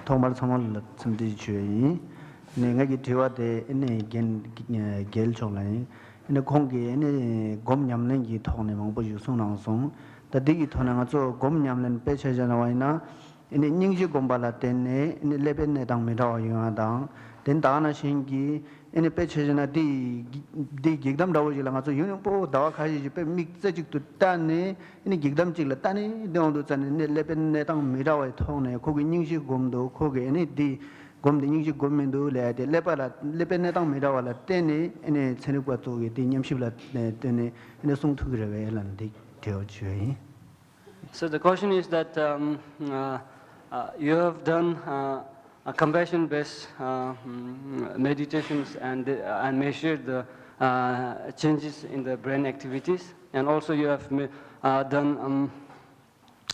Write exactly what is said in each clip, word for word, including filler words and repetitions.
ཐོག་མར་ཚང་མ་ལ་འཚམས་འདྲི་ཞུ་ཡ་ཡིན། ནས་ང་གི་དྲི་བ་དེ་ཨ་ནི་རྒན་རྒན་མཆོག་ལ་ཡིན། ཨ་ནི་ཁོང་གིས་ཨ་ནི་སྒོམ་ཉམས་ལེན་གྱི་ཐོག་ནས་མང་པོ་ཞིག་གསུངས་གནང་སོང་། ད་འདི་གི་ཐོག་ནས་ང་ཚོ་སྒོམ་ཉམས་ལེན་དཔེ་ཆ་བཞག་ན་བ་ཡིན་ན། ཨ་ནི་སྙིང་རྗེ་སྒོམ་པ་ལ་བརྟེན་ནས་ཨ་ནི་ཀླད་པའི་གནས་སྟངས་མི་འདྲ་བ་ཡོང་ཡ་དང་། དེ་ད་ག་ནང་བཞིན་གྱི་ཨ་ནི་དཔེ་ཆ་བཞག་ན་འདི་འདི་འགྱིག་དམ་འདྲ་བོ་ཞིག་ལ་ང་ཚོ་ཡུན་རིང་པོ་ཟླ་བ་ཁ་ཤས་ཤིག་དཔེ་མིག་རྩེ་གཅིག་ཏུ་བལྟས་ནས། ཨ་ནི་འགྱིག་དམ་གཅིག་ལ་ལྟ་ནས་བསྡད་འོང་དུས་ཙ་ནས་ནི་ཀླད་པའི་གནས་སྟངས་མི་འདྲ་བའི་ཐོག་ནས་ཁོ་གི་སྙིང་རྗེ་སྒོམ་འདུག་ཁོ་གི་ཨ་ནི་འདི་སྒོམ་འདི་སྙིང་རྗེ་སྒོམ་མི་འདུག་ལབ་ཡ་དེ་ཀླད་པ་ལ་ཀླད་པའི་གནས་སྟངས་མི་འདྲ་བ་ལ་བརྟེན་ནས་ཨ་ནི་ཚན་རིག་པ་ཚོ་གི་དེ་ཉམས་ཞིབ་ལ་བརྟེན་ནས་ཨ་ནི་གསུང་ཐུབ་ཀྱི་རེད་པས་ལབ་ནས་འདི་དྲི་བ་ཞུ་ཡ་ཡིན། So the question is that um, uh, uh, you have done uh, a compassion-based uh, mm, meditations and uh, and measured the uh, changes in the brain activities, and also you have ma- uh, done um,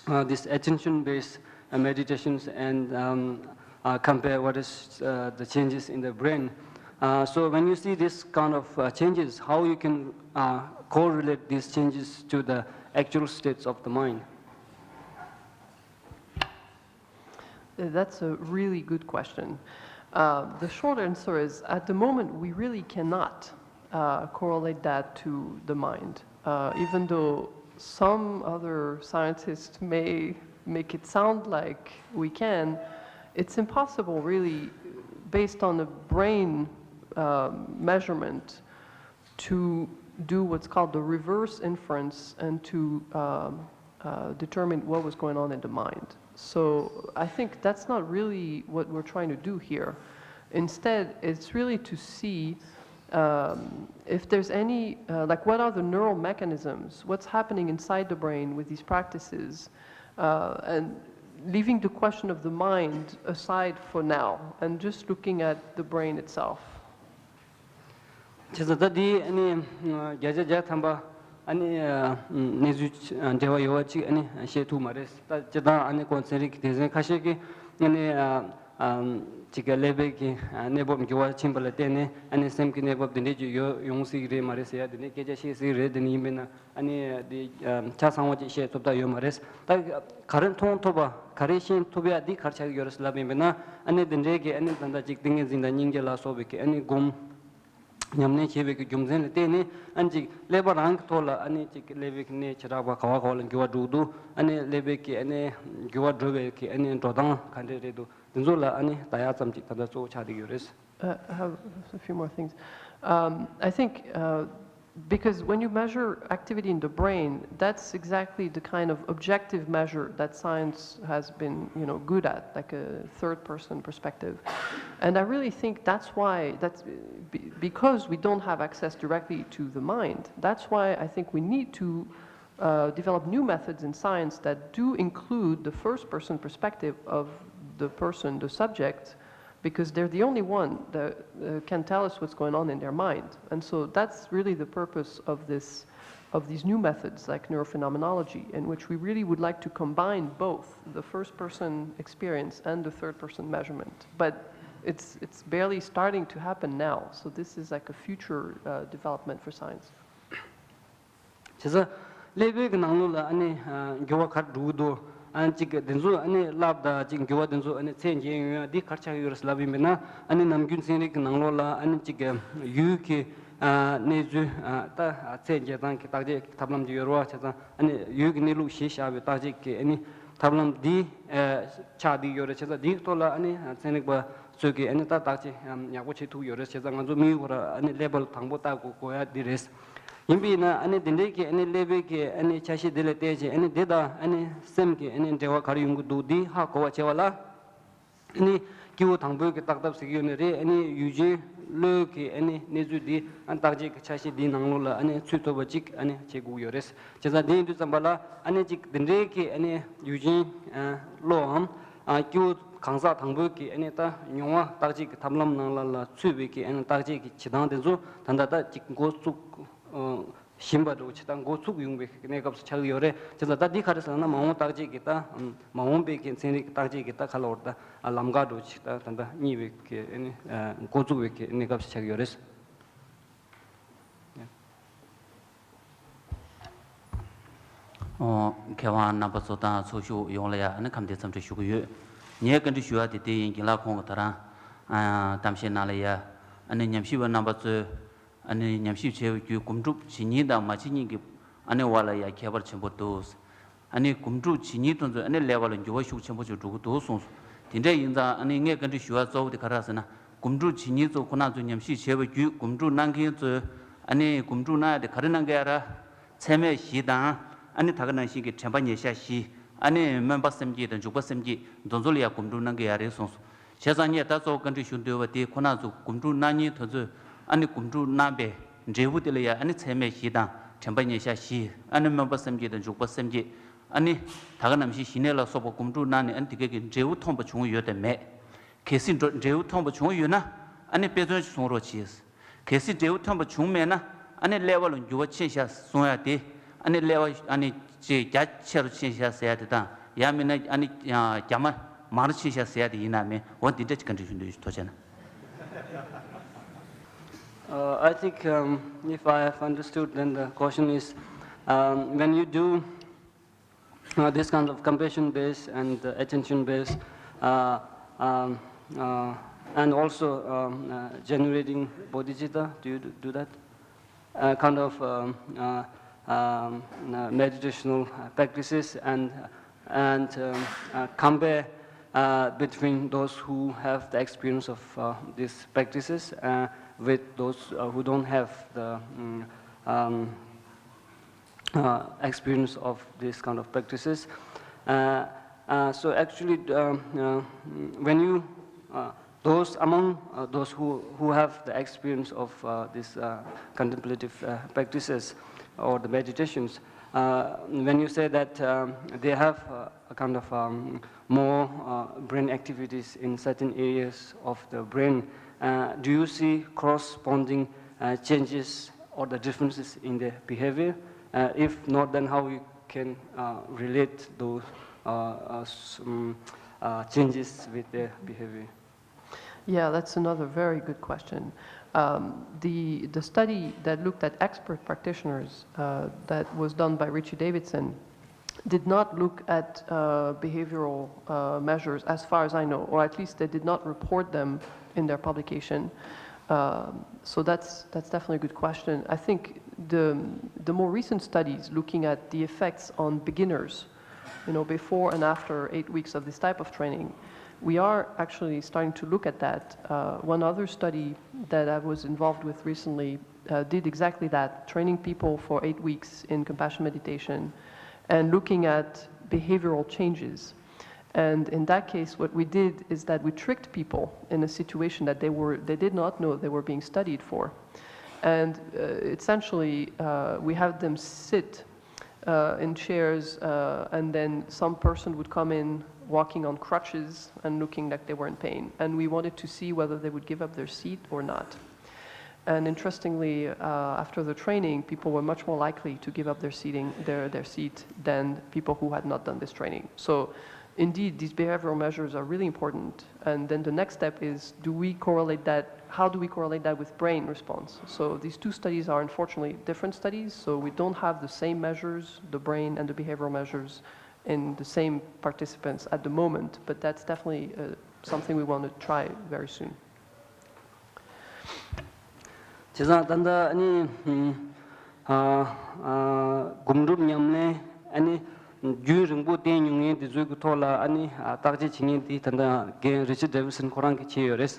uh, this attention-based uh, meditations and um, uh, compare what is uh, the changes in the brain. Uh, so when you see this kind of uh, changes, how you can uh, correlate these changes to the actual states of the mind? Uh, That's a really good question. Uh, the short answer is at the moment, we really cannot uh, correlate that to the mind. Uh, even though some other scientists may make it sound like we can, it's impossible, really, based on a brain uh, measurement, to do what's called the reverse inference and to um, uh, determine what was going on in the mind. So I think that's not really what we're trying to do here. Instead, it's really to see um, if there's any, uh, like, what are the neural mechanisms, what's happening inside the brain with these practices, uh, and leaving the question of the mind aside for now and just looking at the brain itself. བྱས་ཙང་ད་འདི་ཨ་ནི་བརྒྱ་ཆ་བརྒྱ་ཐམ་པ་ཨ་ནི་གནས་ཚུལ་འབྲེལ་བ་ཡོད་པ་ཅིག་ཨ་ནི་བཤད་ཐུབ་མ་རེད། ད་སྤྱིར་བཏང་ཨ་ནི་ཁོང་ཚན་རིག་གི་སྡེ་ཚན་ཁ་ཤས་ཀྱིས་ཨ་ནི་ཅིག་གི་ཀླད་པའི་གི་གནས་བབ་འགྱུར་བ་ཕྱིན་པ་ལ་བརྟེན་ནས་ཨ་ནི་སེམས་ཀྱི་གནས་བབ་འདི་འདྲས་ཅིག་ཡོད་ཡོང་སྲིད་ཀྱི་རེད་མ་རེད་ཟེར་ཡ་འདི་འདྲས་སྐད་ཆ་བཤད་སྲིད་ཀྱི་རེད། འདི་ནི་ཡིན་པས་ན་ཨ་ནི་འདི་ཆ་ཚང་བ་ཅིག་བཤད་ཐུབ་ཐབས་ཡོད་མ་རེད། ད་ག་རེ་མཐོང་ཐུབ་པ་ག་རེ་ཤེས་ཐུབ་ཡ་འདི་ག་རེ་ཆགས་ཀྱི་ཡོད་རེད་ལབ་ཡིན་པས་ན་ཨ་ནི་འདི་འདྲས་ཀྱི་ཨ་ནི་ད་ལྟ་ཅིག་ཏིང་ངེ་འཛིན་དང་སྙིང་རྗེ་ལ་སོགས་པའི་གི་ཨ་ནི་སྒོམ། ཉམས་ལེན་བྱེད་པའི་གི་རྒྱུ་མཚན་ལ་བརྟེན་ནས་ཨ་ནི་ཅིག་ཀླད་པ་རང་གི་ཐོག་ལ་ཨ་ནི་ཅིག་ཀླད་པའི་གི་གནས་བྱེ་བྲག་པ་ག་བ་ག་བ་ལ་འགྱུར་བ་འགྲོ་གི་འདུག་ཨ་ནི་ཀླད་པའི་གི་ཨ་ནི་འགྱུར་བ་འགྲོ་བའི་གི་ཨ་ནི་འགྲོ་སྟངས་ག་འདྲས་རེད་འདུག་དེ་ཚོ་ལ་ཨ་ནི་ལྟ་ཡག་ཙམ་ཅིག་ད་ལྟ་གཙོ་བོ་ཆགས་བསྡད་ཡོད་རེད། Uh, I have a few more things. Um, I think uh, because when you measure activity in the brain, that's exactly the kind of objective measure that science has been, you know, good at, like a third-person perspective. And I really think that's why, that's be- because we don't have access directly to the mind. That's why I think we need to uh, develop new methods in science that do include the first-person perspective of the person, the subject, because they're the only one that uh, can tell us what's going on in their mind. And so that's really the purpose of this, of these new methods like neurophenomenology, in which we really would like to combine both the first-person experience and the third-person measurement. But it's it's barely starting to happen now. So this is like a future uh, development for science. བྱས་ཙང་ཀླད་པའི་གི་ནང་ལོགས་ལ་ཨ་ནི་འགྱུར་བ་ག་རེ་འགྲོ་གི་འདུག་ཨ་ནི་གཅིག་གི་དེ་ཚོ་ཨ་ནི་ལབ་དང་གཅིག་འགྱུར་བ་དེ་ཚོ་ཨ་ནི་ཚད་འཇལ་ཡོང་ཡ་འདི་ག་རེ་ཆགས་ཀྱི་ཡོད་རེད་ལབ་ཡིན་པས་ན། ཨ་ནི་ནམ་རྒྱུན་ཚན་རིག་གི་ནང་ལོགས་ལ་ཨ་ནི་གཅིག་གི་ཡུལ་གྱི་གནས་ཚུལ་ད་ཚད་འཇལ་སྟངས་ཀྱི་བརྟག་དཔྱད་ཀྱི་ཐབས་ལམ་ཅིག་ཡོད་རེད་བ། བྱས་ཙང་ཨ་ནི་ཡུལ་གྱི་གནས་ལུགས་གཞིར་བཞག་པའི་བརྟག་དཔྱད་ཀྱི་ཨ་ནི་ཐབས་ལམ་འདི་ཆགས་བསྡད་ཡོད་རེད། བྱས་ཙང་འདིའི་ཐོག་ལ་ཨ་ནི་ཚན་རིག་པ་ཚོས་ཀྱིས་ཨ་ནི་ད་བརྟག་དཔྱད་ཡག་པོ་བྱེད་ཐུབ་ཡོད་རེད། བྱས་ཙང་ང་ཚོ་མིའི་ཁོ་ར་ཨ་ནི་ཀླད་པ་ལ་དང་པོ་བལྟ་དགོས་དགོས་ཡ་འདི་རེད། ཡིན་པས་ན་ཨ་ནི་འདི་འདྲའི་གི་ཨ་ནི་ཀླད་པའི་གི་ཨ་ནི་ཆ་ཤས་འདི་ལ་བལྟས་བྱས་ཨ་ནི་འདི་དང་ཨ་ནི་སེམས་ཀྱི་ཨ་ནི་འབྲེལ་བ་ག་རེ་ཡོང་གི་འདུག་འདི་ཧ་གོ་བ་བྱེད་པ་ལ། ཨ་ནི་སྐྱེ་བོ་དང་པོའི་གི་བརྟག་ཐབས་ཟེར་གྱི་ཡོད་ནི་རེད། ཨ་ནི་ཡུལ་ཅན་བློའི་གི་ཨ་ནི་གནས་ཚུལ་འདི་ཨ་ནི་བརྟག་དཔྱད་ཀྱི་ཆ་ཤས་འདིའི་ནང་ལོགས་ལ་ཨ་ནི་ཚུད་ཐུབ་པ་ཅིག་ཨ་ནི་བྱེད་དགོས་ཀྱི་ཡོད་རེད། བྱས་ཙང་དེ་ཡིན་དུས་ཙམ་པ་ལ་ཨ་ནི་ཅིག་འདི་འདྲའི་གི་ཨ་ནི་ཡུལ་ཅན་བློའམ་སྐྱེ་བོ་གང་ཟག་དང་པོའི་གི་ཨ་ནི་ད་མྱོང་བ་བརྟག་དཔྱད་ཀྱི་ཐབས་ལམ་ནང་ལ་ལ་ཚུད་པའི་གི་ཨ་ནི་བརྟག་དཔྱད་ཀྱི་བྱེད་སྟངས་དེ་ཚོ་ད་ལྟ་ད་ཅིག་འགོ་བཙུགས་བཞིན་པ་འདྲ་བོ་ཅིག་དང་འགོ་ཚུགས་ཡོང་བའི་གནས་སྐབས་སུ་ཆགས་ཀྱི་ཡོད་རེད། བྱས་ཙང་ད་འདི་ག་རེ་ཟེར་ན་མ་འོངས་བརྟག་དཔྱད་ཀྱི་ད་མ་འོངས་པའི་གི་ཚན་རིག་གི་བརྟག་དཔྱད་ཀྱི་ད་ག་ལ་བར་ད་ལམ་ཁ་འདྲ་བོ་ཅིག་ད་ད་ལྟ་རྙེད་པའི་གི་ཨ་ནི་འགོ་བཙུགས་པའི་གི་གནས་སྐབས་སུ་ཆགས་ཀྱི་ཡོད་རེད། མཁས་དབང་རྣམ་པ་ཚོ་དང་ཚོགས་ཞུགས་ཡོངས་ལ་ཡང་ཨ་ནི་ཁམས་བདེ་འཚམས་འདྲི་ཞུ་གི་ཡོད། ངས་བཀའ་འདྲི་ཞུ་ཡ་དེ་དེ་ཡིན། རྒན་ལགས་ཁོང་གིས་ད་རང་ཨ་གཏམ་བཤད་ནང་ལ་ཡ་ཨ་ནི་ཉམས་ཞིབ་པ་རྣམ་པ་ཚོས་ཨ་ནི་ཉམས་ཞིབ་བྱས་པ་བརྒྱུད་སྒོམ་སྒྲུབ་བྱེད་མཁན་དང་མ་བྱེད་མཁན་གྱི་ཨ་ནི་བར་ལ་ཡ་ཁྱད་པར་ཆེན་པོ་འདུག། ཨ་ནི་སྒོམ་སྒྲུབ་བྱེད་མཁན་དེ་ཚོ་ཨ་ནི་ཀླད་པ་ལ་འགྱུར་བ་ཤུགས་ཆེན་པོ་ཅིག་འགྲོ་གི་འདུག་གསུངས་སོང་། དེ་འདྲ་ཡིན་ཙང་ཨ་ནི་ངས་བཀའ་འདྲི་ཞུ་ཡ་གཙོ་བོ་དེ་ག་རེ་རེད་ཟེར་ན། སྒོམ་སྒྲུབ་བྱེད་མཁན་ཚོ་ཁོ་རང་ཚོས་ཉམས་ཞིབ་བྱས་པ་བརྒྱུད་སྒོམ་སྒྲུབ་གནང་མཁན་ཚོས་ཨ་ནི་སྒོམ་སྒྲུབ་གནང་ཡ་དེ་ག་རེ་གནང་གི་ཡ་རེད། ཚད་མེད་བཞི་དང་། ཨ་ནི་ད་ག་ནང་བཞིན་གྱི་དྲན་པ་ཉེར་བཞག་བཞི། ཨ་ནི་སྨོན་པ་སེམས་བསྐྱེད་དང་འཇུག་པ་སེམས་བསྐྱེད་འདི་ཚོ་ལ་ཡང་སྒོམ་སྒྲུབ་གནང་གི་ཡ་རེད་གསུངས་སོང་། བྱས་ཙང་ངས་ད་གཙོ་བོ་བཀའ་འདྲི་ཞུ་འདོད་པ་དེ་ཁོ་རང་ཚོ་སྒོམ་སྒྲུབ་གནང་མཁན་དེ་ཚོས་ཨ་ནི་སྒོམ་སྒྲུབ་གནང་པའི་འབྲས་བུ་དེ་ལ་ཡང་ཨ་ནི་ཚད་མེད་བཞི་དང་དྲན་པ་ཉེར་བཞག་བཞི། ཨ་ནི་སྨོན་པ་སེམས་བསྐྱེད་དང་འཇུག་པ་སེམས་བསྐྱེད། ཨ་ནི་ད་ག་ནང་བཞིན་ཞི་གནས་ལ་སོགས་པ་སྒོམ་སྒྲུབ་གནང་ནས་ཨ་ནི་དེ་ག་གི་འབྲས་བུ་ཐོན་པ་བྱུང་ཡོད་དམ་མེད། གལ་སྲིད་འགྲོ་འབྲས་བུ་ཐོན་པ་བྱུང་ཡོད་ན་ཨ་ནི་དཔེ་མཚོན་ཞིག་གསུང་རོགས་གྱིས། གལ་སྲིད་འབྲས་བུ་ཐོན་པ་བྱུང་མེད་ན་ཨ་ནི་ཀླད་པ་ལ་འགྱུར་བ་ཕྱིན་ཤག་གསུང་ཡ་དེ། ཨ་ནི་ཀླད་པ་ཨ་ནི་ཅིག་རྒྱ་ཆེ་རུ་ཕྱིན་ཤག་ཟེར་ཡ་དེ་དང་། ཡང་མིན་ན་ཨ་ནི་རྒྱ་མ་མང་རུ་ཕྱིན་ཤག་ཟེར་ཡ་དེ་ཡིན་ན་མིན། འོ་འདི་འདྲ་ཅིག་བཀའ་འདྲི་ཞུ་འདོད་ཞུ། ཐུགས་རྗེ་གནང་། Uh, I think, um, if I have understood, then the question is, um, when you do uh, this kind of compassion based and uh, attention based, uh, um, uh, and also um, uh, generating bodhicitta. Do you do do that? Uh, kind of um, uh, um, uh, meditational uh, practices and and um, uh, compare uh, between those who have the experience of uh, these practices uh, with those uh, who don't have the um, um, uh, experience of these kind of practices. Uh, uh, so actually, um, uh, when you, uh, those among uh, those who, who have the experience of uh, these uh, contemplative uh, practices or the meditations, uh, when you say that um, they have uh, a kind of um, more uh, brain activities in certain areas of the brain, uh, do you see corresponding uh, changes or the differences in their behavior? Uh, if not, then how you can uh, relate those uh, uh, s- um, uh, changes with their behavior? Yeah, that's another very good question. Um, the, the study that looked at expert practitioners uh, that was done by Richie Davidson did not look at uh, behavioral uh, measures, as far as I know, or at least they did not report them in their publication. Um, so that's that's definitely a good question. I think the the more recent studies looking at the effects on beginners, you know, before and after eight weeks of this type of training, we are actually starting to look at that. Uh, one other study that I was involved with recently uh, did exactly that, training people for eight weeks in compassion meditation and looking at behavioral changes. And in that case, what we did is that we tricked people in a situation that they were they did not know they were being studied for. And uh, essentially, uh, we had them sit uh, in chairs, uh, and then some person would come in walking on crutches and looking like they were in pain. And we wanted to see whether they would give up their seat or not. And interestingly, uh, after the training, people were much more likely to give up their seating, their, their seat, than people who had not done this training. So, indeed, these behavioral measures are really important. And then the next step is, do we correlate that? How do we correlate that with brain response? So these two studies are unfortunately different studies. So we don't have the same measures, the brain and the behavioral measures, in the same participants at the moment. But that's definitely uh, something we want to try very soon. བྱས་ཙང་ད་ལྟ་ཨ་ནི་ཨ་ཨ་སྒོམ་སྒྲུབ་ཉམས་ལེན་ཨ་ནི་རྒྱུན་རིང་པོ་བསྟེན་མྱོང་མཁན་དེ་ཚོའི་གི་ཐོག་ལ་ཨ་ནི་ཨ་བརྟག་དཔྱད་བྱེད་མཁན་དེ་ད་ལྟ་རྒན་རི་ཆར་ཌེ་ཝིད་སན་ཁོ་རང་གིས་བྱས་ཡོད་རེད།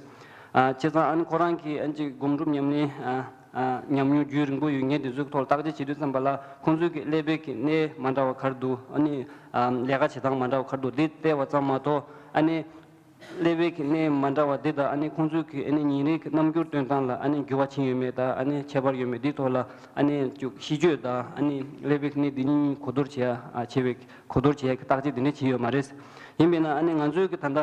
ཨ་བྱས་ཙང་ཨ་ནི་ཁོ་རང་གིས་ཨ་ནི་ཅིག་སྒོམ་སྒྲུབ་ཉམས་ལེན་ཨ་ཨ་ཉམས་མྱོང་རྒྱུན་རིང་པོ་ཡོད་མཁན་དེ་ཚོའི་གི་ཐོག་ལ་བརྟག་དཔྱད་བྱེད་དུས་ཙམ་པ་ལ་ཁོང་ཚོའི་གི་ཀླད་པའི་གི་གནས་མ་འདྲ་བ་ག་རེ་འདུག་ཨ་ནི་ཨ་ལས་ཀ་བྱེད་སྟངས་མ་འདྲ་བ་ག་རེ་འདུག་འདི་བལྟས་པ་ཙམ་མ་གཏོགས་ཨ་ནི། ཀླད་པའི་གི་གནས་མ་འདྲ་བ་འདི་དང་ཨ་ནི་ཁོང་ཚོའི་གི་ཨ་ནི་ཉིན་རེའི་གི་རྣམ་འགྱུར་སྟོན་སྟངས་ལ་ཨ་ནི་འགྱུར་བ་ཕྱིན་ཡོད་མེད་དང་ཨ་ནི་ཁྱད་པར་ཡོད་མེད་འདིའི་ཐོག་ལ་ཨ་ནི་ཅིག་གཤིས་སྤྱོད་དང་ཨ་ནི་ཀླད་པའི་གི་གནས་འདི་གཉིས་གོ་བསྡུར་བྱེད་ཡ་ཨ་བྱེད་པའི་གོ་བསྡུར་བྱེད་ཡ་གི་བརྟག་དཔྱད་འདི་འདྲ་བྱས་ཡོད་མ་རེད། ཡིན་པས་ན་ཨ་ནི་ང་ཚོའི་གི་ད་ལྟ་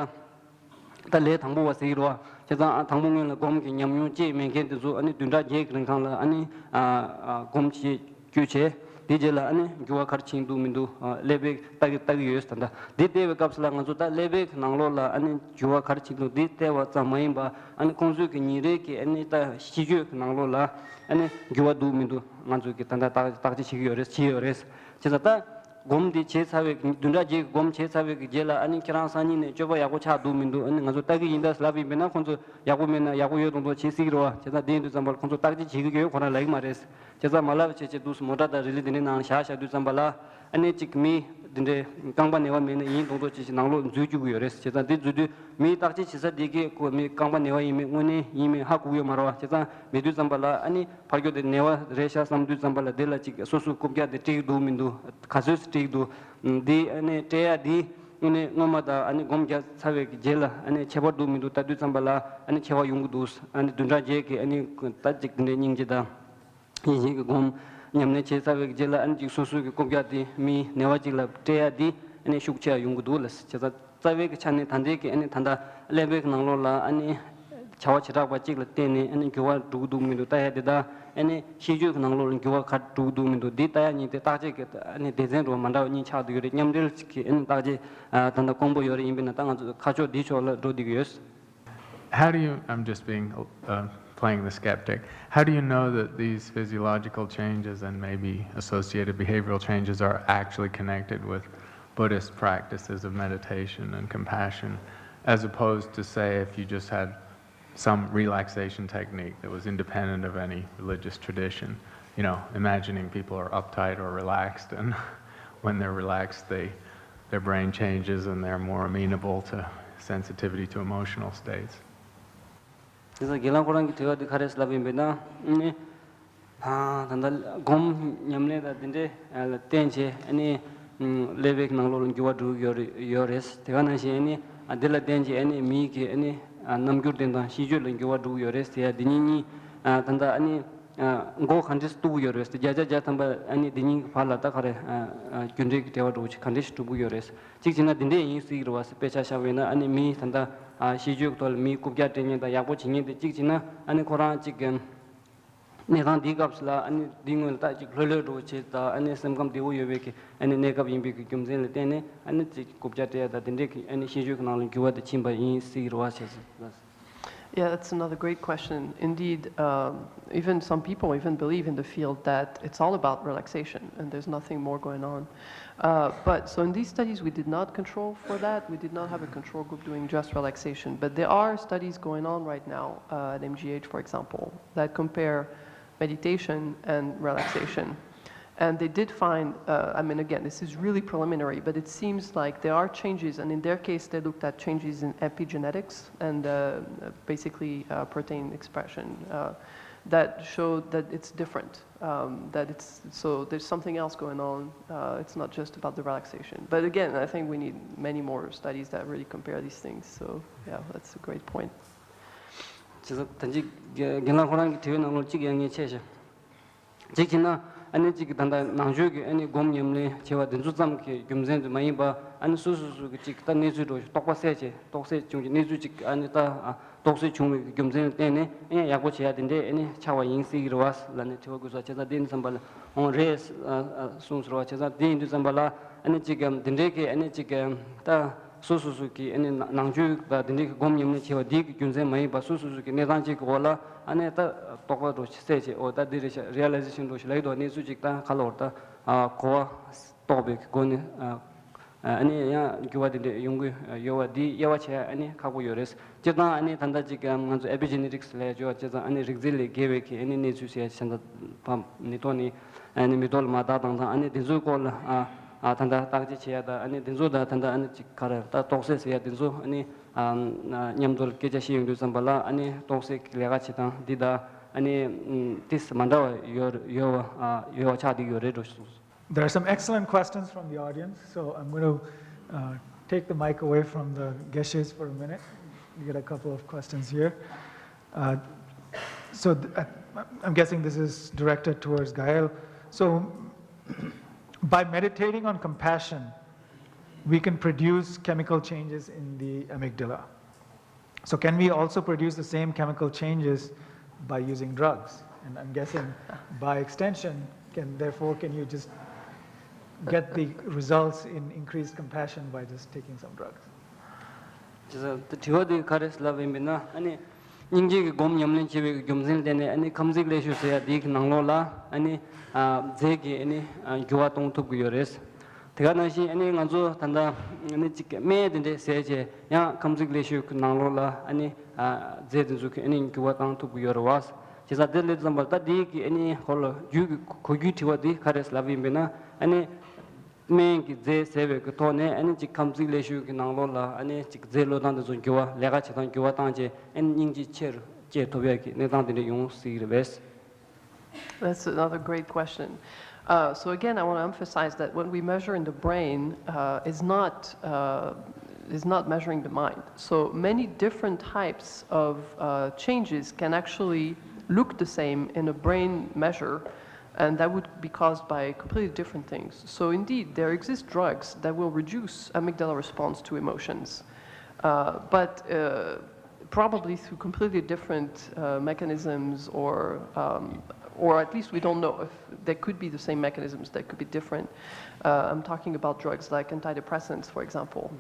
ད་ལས་དང་པོ་བ་ཟེར་གི་རེད་བ། བྱས་ཙང་ཨ་དང་པོ་སྔོན་ལ་སྒོམ་གི་ཉམས་མྱོང་སྐྱེས་མེད་མཁན་དེ་ཚོ་ཨ་ནི་བདུན་ཕྲག་བརྒྱད་ཀྱི་རིང་ཁང་ལ་ཨ་ནི་ཨ་ཨ་སྒོམ་བྱེད། བཅུ་བྱས། དེའི་རྗེས་ལ་ཨ་ནི་འགྱུར་བ་ག་རེ་ཕྱིན་འདུག་མི་འདུག་ཀླད་པས་ལྟ་གི་ལྟ་གི་ཡོད་ཟེར། ད་འདི་བལྟས་པའི་སྐབས་སུ་ལ་ང་ཚོ་ད་ཀླད་པའི་ནང་ལོགས་ལ་ཨ་ནི་འགྱུར་བ་ག་རེ་ཕྱིན་འདུག་འདི་བལྟས་པ་ཙམ་མ་ཡིན་པ་ཨ་ནི་ཁོང་ཚོའི་གི་ཉིན་རེའི་གི་ཨ་ནི་ད་གཤིས་སྤྱོད་ཀྱི་ནང་ལོགས་ལ་ཨ་ནི་འགྱུར་བ་འདུག་མི་འདུག་ང་ཚོས་གི་ད་ལྟ་བརྟག་བརྟག་དཔྱད་བྱེད་ཀྱི་ཡོད་རེད། བྱེད་ཡོད་རེད། བྱས་ཙང་ད་ སྒོམ་འདི་བྱས་ཚར་བའི་བདུན་ཕྲག་བརྒྱད་ཀྱི་སྒོམ་བྱས་ཚར་བའི་རྗེས་ལ་ཨ་ནི་ཁྱེད་རང་སང་ཉིན་ནས་སྤྱོད་པ་ཡག་པོ་ཆགས་འདུག་མི་འདུག་ཨ་ནི་ང་ཚོ་ལྟ་གི་ཡིན་ད་ལབ་ཡིན་པས་ན་ཁོང་ཚོ་ཡག་པོ་མེད་ན་ཡག་པོ་ཡོད་མདོག་མདོག་བྱེད་སྲིད་ཀྱི་རེད་བ། བྱས་ཙང་དེ་ཡིན་དུས་ཙམ་པར་ཁོང་ཚོ་བརྟག་དཔྱད་བྱེད་ཀྱི་ཡོད་ཁོ་རང་ལབ་ཀྱི་མ་རེད། བྱས་ཙང་མ་ལབ་བྱས་བྱས་འདུག་མོ་ཊ་དང་རི་ལི་དེ་འདྲའི་ནང་བཞག་བཞག་དུས་ཙམ་པ་ལ་ཨ་ནི་གཅིག་མི་དེ་འདྲའི་རྐང་པ་ནད་པ་མེད་ན་ཡིན་མདོག་མདོག་བྱེད་བྱེད་ནང་ལོགས་འཛུལ་བཅུག་གི་ཡོད་རེད། བྱས་ཙང་དེ་འཛུལ་དུས་མིའི་བརྟག་དཔྱད་བྱེད་ས་དེ་གས་ཁོ་མི་རྐང་པ་ནད་པ་ཡིན་མིན་དངོས་གནས་ཡིན་མིན་ཧ་གོ་གི་ཡོད་མ་རེད་བ། བྱས་ཙང་མེད་དུས་ཙམ་པ་ལ་ཨ་ནི་ཕར་སྐྱོར་དེ་ནད་པ་རེད་ཤག་བསམ་དུས་ཙམ་པ་ལ་དེ་ལ་གཅིག་སོ་སོའི་རྐུབ་བཀྱག་དེ་སྤྲད་ཀྱི་འདུག་མི་འདུག་ག་ཚོད་སྤྲད་ཀྱི་འདུག་འདི་ཨ་ནི་སྤྲད་ཡ་འདི་ཨ་ནི་སྔོན་མ་དང་ཨ་ནི་སྒོམ་རྒྱག་ཚར་བའི་རྗེས་ལ་ཨ་ནི་ཁྱད་པར་འདུག་མི་འདུག་ལྟ་དུས་ཙམ་པ་ལ་ཨ་ནི་ཁྱད་པར་ཡོང་གི་འདུག་ཨ་ནི་བདུན་ཕྲག་བརྒྱད་ཀྱི་ཨ་ནི་ད་ཅིག་དེ་འདྲའི་སྙིང་རྗེ་དང་ཡིད་བཞིན་གྱི་སྒོམ་ཉམས་ལེན་བྱས་ཚར་བའི་རྗེས་ལ་ཨ་ནི་ཅིག་སོ་སོའི་གི་རྐུབ་བཀྱག་དེ་མིའི་ནད་པ་ཅིག་ལ་སྤྲད་ཡ་འདི་ཨ་ནི་ཤུགས་ཆེ་བ་ཡོང་གི་འདུག་ལ། བྱས་ཙང་རྩ་བའི་གི་ཆ་ནས་ད་ལྟའི་གི་ཨ་ནི་ད་ལྟ་ཀླད་པའི་གི་ནང་ལོགས་ལ་ཨ་ནི་བྱ་བ་བྱེ་བྲག་པ་གཅིག་ལ་བརྟེན་ནས་ཨ་ནི་འགྱུར་བ་འགྲོ་གི་འདུག་མི་འདུག་ལྟ་ཡ་དེ་དང་ཨ་ནི་ཤེས་བརྗོད་ཀྱི་ནང་ལོགས་ལ་འགྱུར་བ་ག་འགྲོ་གི་འདུག་མི་འདུག་འདི་ལྟ་ཡ་གཉིས་དེ་བརྟག་དཔྱད་ཀྱི་ཨ་ནི་སྡེ་ཚན་འགྲོ་བ་མ་འདྲ་བ་གཉིས་ཆགས་བསྡད་ཡོད་རེད། མཉམ་འབྲེལ་གྱི་ཨ་ནི་བརྟག་དཔྱད་ད་ལྟ་དཀོན་པོ་ཡོད་རེད། ཡིན་པས་ན་ད་ང་ཚོ་ཁ་ཕྱོགས་འདི་ཕྱོགས་ལ་འགྲོ་བསྡད་ཀྱི་ཡོད། How do you, I'm just being uh, playing the skeptic, how do you know that these physiological changes and maybe associated behavioral changes are actually connected with Buddhist practices of meditation and compassion, as opposed to, say, if you just had some relaxation technique that was independent of any religious tradition? You know, imagining people are uptight or relaxed, and when they're relaxed, they, their brain changes and they're more amenable to sensitivity to emotional states. དེ་ཚོ་དགེ་ལགས་ཁོ་རང་གི་དྲི་བ་དེ་ག་རེ་ལབ་ཡིན་པས་ན་ནི། ད་ལྟ་སྒོམ་ཉམས་ལེན་དང་དེ་འདྲའི་ལ་བརྟེན་བྱས་ཨ་ནི་ཀླད་པའི་ནང་ལོགས་ལ་འགྱུར་བ་འགྲོ་གི་ཡོད་རེད། ཡོད་རེད། དེ་ག་ནང་བཞིན་ཨ་ནི་འདི་ལ་བརྟེན་བྱས་ཨ་ནི་མིའི་གི་ཨ་ནི་རྣམ་འགྱུར་དེ་དང་གཤིས་སྤྱོད་ལ་འགྱུར་བ་འགྲོ་གི་ཡོད་རེད་ཟེར་ཡ་འདི་གཉིས་གཉིས་ད་ལྟ་ཨ་ནི་མགོ་ག་འདྲས་གཏུག་གི་ཡོད་རེད་ཟེར་བརྒྱ་ཆ་བརྒྱ་ཐམ་པ་ཨ་ནི་འདི་གཉིས་ཀྱི་བར་ལ་ད་ག་རེ་རྒྱུ་འབྲས་ཀྱི་འབྲེལ་བ་འགྲོ་གི་ག་འདྲས་ཤིག་གྲུབ་ཀྱི་ཡོད་རེད། གཅིག་བྱས་ན་འདི་འདྲས་ཡིན་སྲིད་ཀྱི་རེད་བ་ཟེར་དཔེ་ཆ་བཞག་པ་ཡིན་ན་ཨ་ནི་མིའི་ད་ལྟ་ཨ་ཤེས་བརྗོད་ཀྱི་ཐོག་ལ་མིའི་རྐུབ་བཀྱག་སྤྲད་མཁན་དང་ཡག་པོ་བྱེད་མཁན་དེ་གཅིག་བྱས་ན་ཨ་ནི་ཁོ་རང་གཅིག་གི་གནས་སྟངས་འདིའི་སྐབས་སུ་ལ་ཨ་ནི་འདིའི་སྔོན་ལ་ད་གཅིག་ལྷོད་ལྷོད་འགྲོ་བྱེད་དང་ཨ་ནི་སེམས་ཁམས་བདེ་བོ་ཡོད་པའི་གི་ཨ་ནི་གནས་སྐབས་ཡིན་པའི་གི་རྒྱུ་མཚན་ལ་བརྟེན་ནས་ཨ་ནི་གཅིག་རྐུབ་བཀྱག་སྤྲད་ཡ་དང་དེ་འདྲས་ཀྱི་ཨ་ནི་ཤེས་བརྗོད་ཀྱི་ནང་ལ་འགྱུར་བ་དེ་ཕྱིན་པ་ཡིན་སྲིད་ཀྱི་རེད་བ་ཟེར། Yeah, that's another great question. Indeed, um, even some people even believe in the field that it's all about relaxation and there's nothing more going on. Uh, but so in these studies, we did not control for that. We did not have a control group doing just relaxation. But there are studies going on right now uh, at M G H, for example, that compare meditation and relaxation. And they did find, uh, I mean, again, this is really preliminary, but it seems like there are changes, and in their case, they looked at changes in epigenetics and uh, basically uh, protein expression uh, that showed that it's different. Um, that it's so there's something else going on. Uh, it's not just about the relaxation. But again, I think we need many more studies that really compare these things. So yeah, that's a great point. བྱས་ཙང་ད་ཅིག་རྒན་ལགས་ཁོ་རང་གི་དྲི་བའི་ནང་ལོགས་གཅིག་ཡང་ངས་ཆད་བཞག་གཅིག་བྱས་ན་ཨ་ནི་གཅིག་གི་ད་ལྟ་ནང་ཆོས་ཀྱི་ཨ་ནི་སྒོམ་ཉམས་ལེན་བྱེད་པ་འདི་ཚོ་ཙམ་གྱི་རྒྱུ་མཚན་དུ་མ་ཡིན་པ་ཨ་ནི་སོ་སོ་སོ་གི་གཅིག་ད་གནས་ཚུལ་འགྲོ་ཞིག་རྟོག་པ་སད་བྱས་རྟོག་སད་བྱུང་གི་གནས་ཚུལ་གཅིག་ཨ་ནི་ད་རྟོག་སད་བྱུང་བའི་རྒྱུ་མཚན་ལ་བརྟེན་ནས་ཨ་ནི་ཡག་པོ་བྱེད་ཡ་དེ་འདྲས་ཨ་ནི་ཆགས་པ་ཡིན་སྲིད་ཀྱི་རེད་བ་ལབ་ནས་དྲི་བ་དགོས་ས་བྱས་ཙང་དེ་ཡིན་དུས་ཙམ་པ་ལ་འོང་རེད་གསུངས་ཟེར་བ་བྱས་ཙང་དེ་ཡིན་དུས་ཙམ་པ་ལ་ཨ་ནི་གཅིག་དེ་འདྲས་ཀྱི་ཨ་ནི་གཅིག་ད། སོ་སོ་སོ་གི་ཨ་ནི་ནང་ཆོས་དང་དེ་འདྲའི་སྒོམ་ཉམས་ལེན་བྱེད་པ་འདི་གི་རྒྱུ་མཚན་མ་ཡིན་པ་སོ་སོ་སོ་གི་གནས་སྟངས་གཅིག་གི་འོག་ལ་ཨ་ནི་ད་རྟོག་པ་འགྲོ་ཞིག་སད་བྱེད་འོ་ད་འདི་རེད་ཤག་རི་ཡ་ལའི་ཟེ་ཤན་འགྲོ་ཞིག་ལབ་ཀྱི་འདུག་གནས་ཚུལ་གཅིག་ད་ག་ལ་འོར་ད་གོ་བ་རྟོགས་པའི་སྒོ་ནས་ཨ་ནི་ཡང་འགྱུར་བ་དེ་འདྲ་ཡོང་གི་ཡོད་པ་འདི་དབྱེ་བ་ཕྱེ་ཡ་ཨ་ནི་ཁག་པོ་ཡོད་རེད། སྤྱིར་བཏང་ཨ་ནི་ད་ལྟ་གཅིག་ང་ཚོ་ཨེ་པི་ཇེ་ནེ་ཊིག་སི་ལབ་ཡ་བརྗོད་པ་བྱས་ཙང་ཨ་ནི་རིགས་རྫས་ལས་བརྒལ་བའི་གི་ཨ་ནི་གནས་ཚུལ་ཟེར་ཡ་ཅིག་ད་ཕ་མེ་ཏོག་ནས། ཨ་ནི་མེ་ཏོག་ལ་མ་བཏགས་དང་དང་ཨ་ནི་དེ་ཚོའི་སྐོར་ལ་ཨ་ཨ་ད་ལྟ་བརྟག་དཔྱད་བྱེད་ཡ་དང་ཨ་ནི་དེ་ཚོ་དང་ད་ལྟ་ཨ་ནི་ཅིག་ག་རེ་ད་རྟོག་སད་ཟེར་ཡ་དེ་ཚོ་ཨ་ནི་ཨ་མཉམ་དུ་སྐད་ཆ་བཤད་ཡོང་དུས་ཙམ་པ་ལ་ཨ་ནི་རྟོག་སད་ཀྱི་ལས་ཀ་བྱེད་སྟངས་འདི་དང་ཨ་ནི་ཏིས་མ་འདྲ་བ་ཡོད་ཡོད་བ་ཨ་ཡོད་བ་ཆགས་བསྡད་ཡོད་རེད་འགྲོ་གསུངས། There are some excellent questions from the audience, so I'm going to uh, take the mic away from the Geshes for a minute. We get a couple of questions here. Uh, so th- I- I'm guessing this is directed towards Gael. So by meditating on compassion, we can produce chemical changes in the amygdala. So can we also produce the same chemical changes by using drugs? And I'm guessing by extension, can therefore can you just get the results in increased compassion by just taking some drugs? བྱས་ཙང་དྲི་བ་འདི་ག་རེ་ལབ་ཡིན་པས་ན་ཨ་ནི་སྙིང་རྗེ་གི་སྒོམ་ཉམས་ལེན་བྱེད་པའི་རྒྱུ་མཚན་ལ་བརྟེན་ནས་ཨ་ནི་ཁམས་གཟིགས་ཀླད་ཤུལ་ཟེར་ཡ་འདིའི་གི་ནང་ལོགས་ལ་ཨ་ནི་ཨ་རྫས་ཀྱི་ཨ་ནི་ཨ་འགྱུར་བ་གཏོང་ཐུབ་ཀྱི་ཡོད་རེད། དེ་ག་ནང་བཞིན་ཨ་ནི་ང་ཚོ་ད་ལྟ་ཨ་ནི་གཅིག་སྨན་དེ་འདྲས་ཟས་བྱས་ཡང་ཁམས་ཚིག་ལེགས་ཤོས་ཀྱི་ནང་ལོགས་ལ་ཨ་ནི་ཨ་རྫས་དེ་ཚོ་གི་ཨ་ནི་འགྱུར་བ་བཏང་ཐུབ་ཀྱི་ཡོད་རེད་བ། བྱས་ཙང་དེ་ལས་ཙམ་པར་ད་དེའི་གི་ཨ་ནི་ཧོ་ལ་རྒྱུད་ཀྱི་གོ་རྒྱུའི་དྲི་བ་དེ་ག་རེ་ལབ་ཡིན་པས་ན། ཨ་ནི་སྨན་གྱི་རྫས་ཟས་པའི་གི་ཐོག་ནས་ཨ་ནི་གཅིག་ཁམས་ཚིག་ལེགས་ཤོས་ཀྱི་ནང་ལོགས་ལ་ཨ་ནི་གཅིག་རྫས་བློས་བཏང་དེ་ཚོ་འགྱུར་བ་ལས་ཀ་བྱེད་སྟངས་འགྱུར་བ་བཏང་བྱས་ཨ་ནི་སྙིང་རྗེ་ཆེ་རུ་སྐྱེ་ཐུབ་ཡག་གི་གནས་སྟངས་དེ་འདྲ་ཡོང་སྲིད་ཀྱི་རེད་པས། That's another great question. Uh, so again, I want to emphasize that what we measure in the brain uh, is not uh, is not measuring the mind. So many different types of uh, changes can actually look the same in a brain measure, and that would be caused by completely different things. So indeed, there exist drugs that will reduce amygdala response to emotions, uh, but uh, probably through completely different uh, mechanisms, or um, or at least we don't know if they could be the same mechanisms, they could be different. Uh, I'm talking about drugs like antidepressants, for example.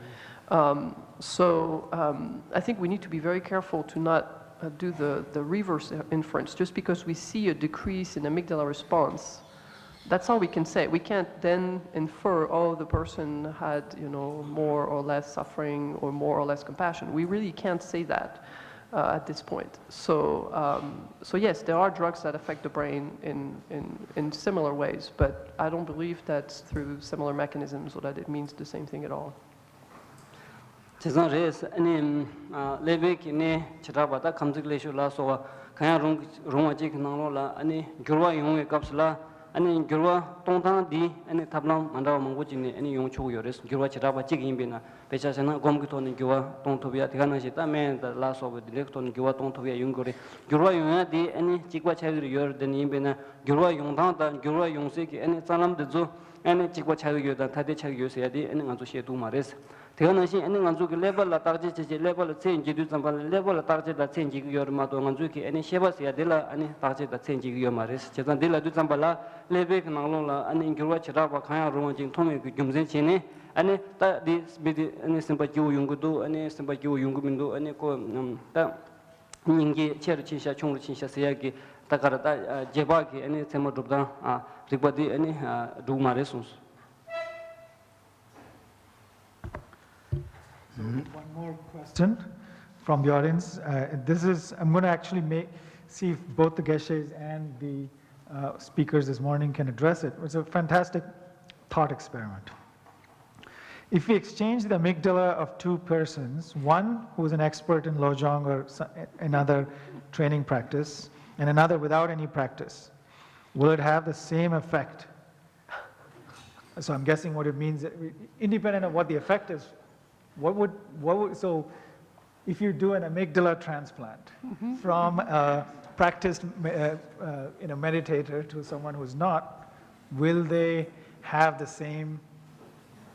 Um, so um, I think we need to be very careful to not uh, do the, the reverse inference. Just because we see a decrease in amygdala response, that's all we can say. We can't then infer, oh, the person had, you know, more or less suffering or more or less compassion. We really can't say that uh, at this point. So, um, so yes, there are drugs that affect the brain in, in, in similar ways, but I don't believe that's through similar mechanisms or that it means the same thing at all. དེ་ཙང་རེད། ཨ་ནི་ཀླད་པའི་གི་གནས་བྱེ་བྲག་པ་དང་ཁམས་ཚིག་ལེགས་ཤོས་ལ་སོགས་པ་གང་ཡང་རུང་རུང་བ་གཅིག་གི་ནང་ལོགས་ལ་ཨ་ནི་འགྱུར་བ་ཡོང་བའི་སྐབས་སུ་ལ་ཨ་ནི་འགྱུར་བ་གཏོང་སྟངས་འདི་ཨ་ནི་ཐབས་ལམ་མ་འདྲ་བ་མང་པོ་ཅིག་ནས་ཨ་ནི་ཡོང་ཆོག་གི་ཡོད་རེད། འགྱུར་བ་བྱེ་བྲག་པ་གཅིག་ཡིན་པས་ན། དཔེ་ཆ་བཞག་ན་སྒོམ་གྱི་ཐོག་ནས་འགྱུར་བ་གཏོང་ཐུབ་ཡ། དེ་ག་ནང་བཞིན་ད་སྨན་དང་ལ་སོགས་པའི་དེ་འདྲའི་ཐོག་ནས་འགྱུར་བ་གཏོང་ཐུབ་ཡ་ཡོང་དགོས་རེད། འགྱུར་བ་ཡོང་ཡ་དེ་ཨ་ནི་གཅིག་པ་ཆགས་ཀྱི་ཡོད་རེད། དེ་ནི་ཡིན་པས་ན་འགྱུར་བ་ཡོང་སྟངས་དང་འགྱུར་བ་ཡོང་སའི་གི་ཨ་ནི་རྩ་ལམ་དེ་ཚོ་ཨ་ནི་གཅིག་པ་ཆགས་ཀྱི་ཡོད་དང་ཐ་དད་ཆགས་ཀྱི་ཡོད་ཟེར་ཡ་དེ་ཨ་ནི་ང་ཚོ་ཤེས་ཐུབ་མ་རེད། དེ་ག་ནང་བཞིན་ཨ་ནི་ང་ཚོ་གི་ཀླད་པ་ལ་བརྟག་དཔྱད་བྱེད་ཆེད་ཀླད་པ་ལ་ཚད་འཇལ་དུས་ཙམ་པ་ལ་ཀླད་པ་ལ་བརྟག་དཔྱད་དང་ཚད་འཇལ་གྱི་ཡོད་རེད་མ་གཏོགས། ང་ཚོའི་གི་ཨ་ནི་ཤེས་པ་ཟེར་ཡ་དེ་ལ་ཨ་ནི་བརྟག་དཔྱད་དང་ཚད་འཇལ་གྱི་ཡོད་མ་རེད། བྱས་ཙང་འདི་ལབ་དུས་ཙམ་པ་ལ་ཀླད་པའི་གི་ནང་ལོགས་ལ་ཨ་ནི་འགྱུར་བ་བྱེ་བྲག་པ་གང་ཡང་རུང་བ་ཅིག་མཐོང་བའི་གི་རྒྱུ་མཚན་བྱས་ནས་ཨ་ནི་ད་འདི་མི་འདི་ཨ་ནི་སེམས་པ་སྐྱིད་པོ་ཡོང་གི་འདུག་ཨ་ནི་སེམས་པ་སྐྱིད་པོ་ཡོང་གི་མི་འདུག་ཨ་ནི་ཁོ་ད་སྙིང་རྗེ་ཆེ་རུ་ཕྱིན་ཤག་ཆུང་རུ་ཕྱིན་ཤག་ཟེར་ཡ་གི་ད་ག་རེ་ད་རྗེས་དཔག་གི་ཨ་ནི་ཚད་མ་སྒྲུབ་སྟངས་རིག་པ་འདི་ཨ་ནི་འགྲུབ་མ་རེད་གསུངས་སོང་། So one more question from the audience. Uh, this is, I'm going to actually make, see if both the Geshes and the uh, speakers this morning can address it. It's a fantastic thought experiment. If we exchange the amygdala of two persons, one who is an expert in Lojong or another training practice, and another without any practice, will it have the same effect? So I'm guessing what it means, independent of what the effect is, what would, what would, so if you do an amygdala transplant mm-hmm. from a practiced uh, uh, you know, meditator to someone who's not, will they have the same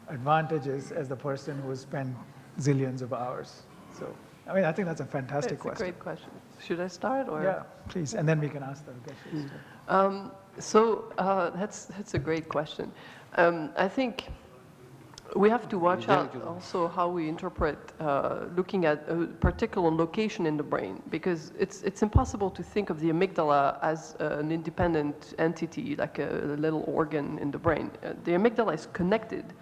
advantages as the person who spent zillions of hours? So, I mean, I think that's a fantastic it's question. It's a great question. Should I start? Or? Yeah, please. And then we can ask the questions. Mm-hmm. Um, so uh, that's, that's a great question. Um, I think we have to watch out also how we interpret uh, looking at a particular location in the brain, because it's, it's impossible to think of the amygdala as an independent entity, like a little organ in the brain. Uh, the amygdala is connected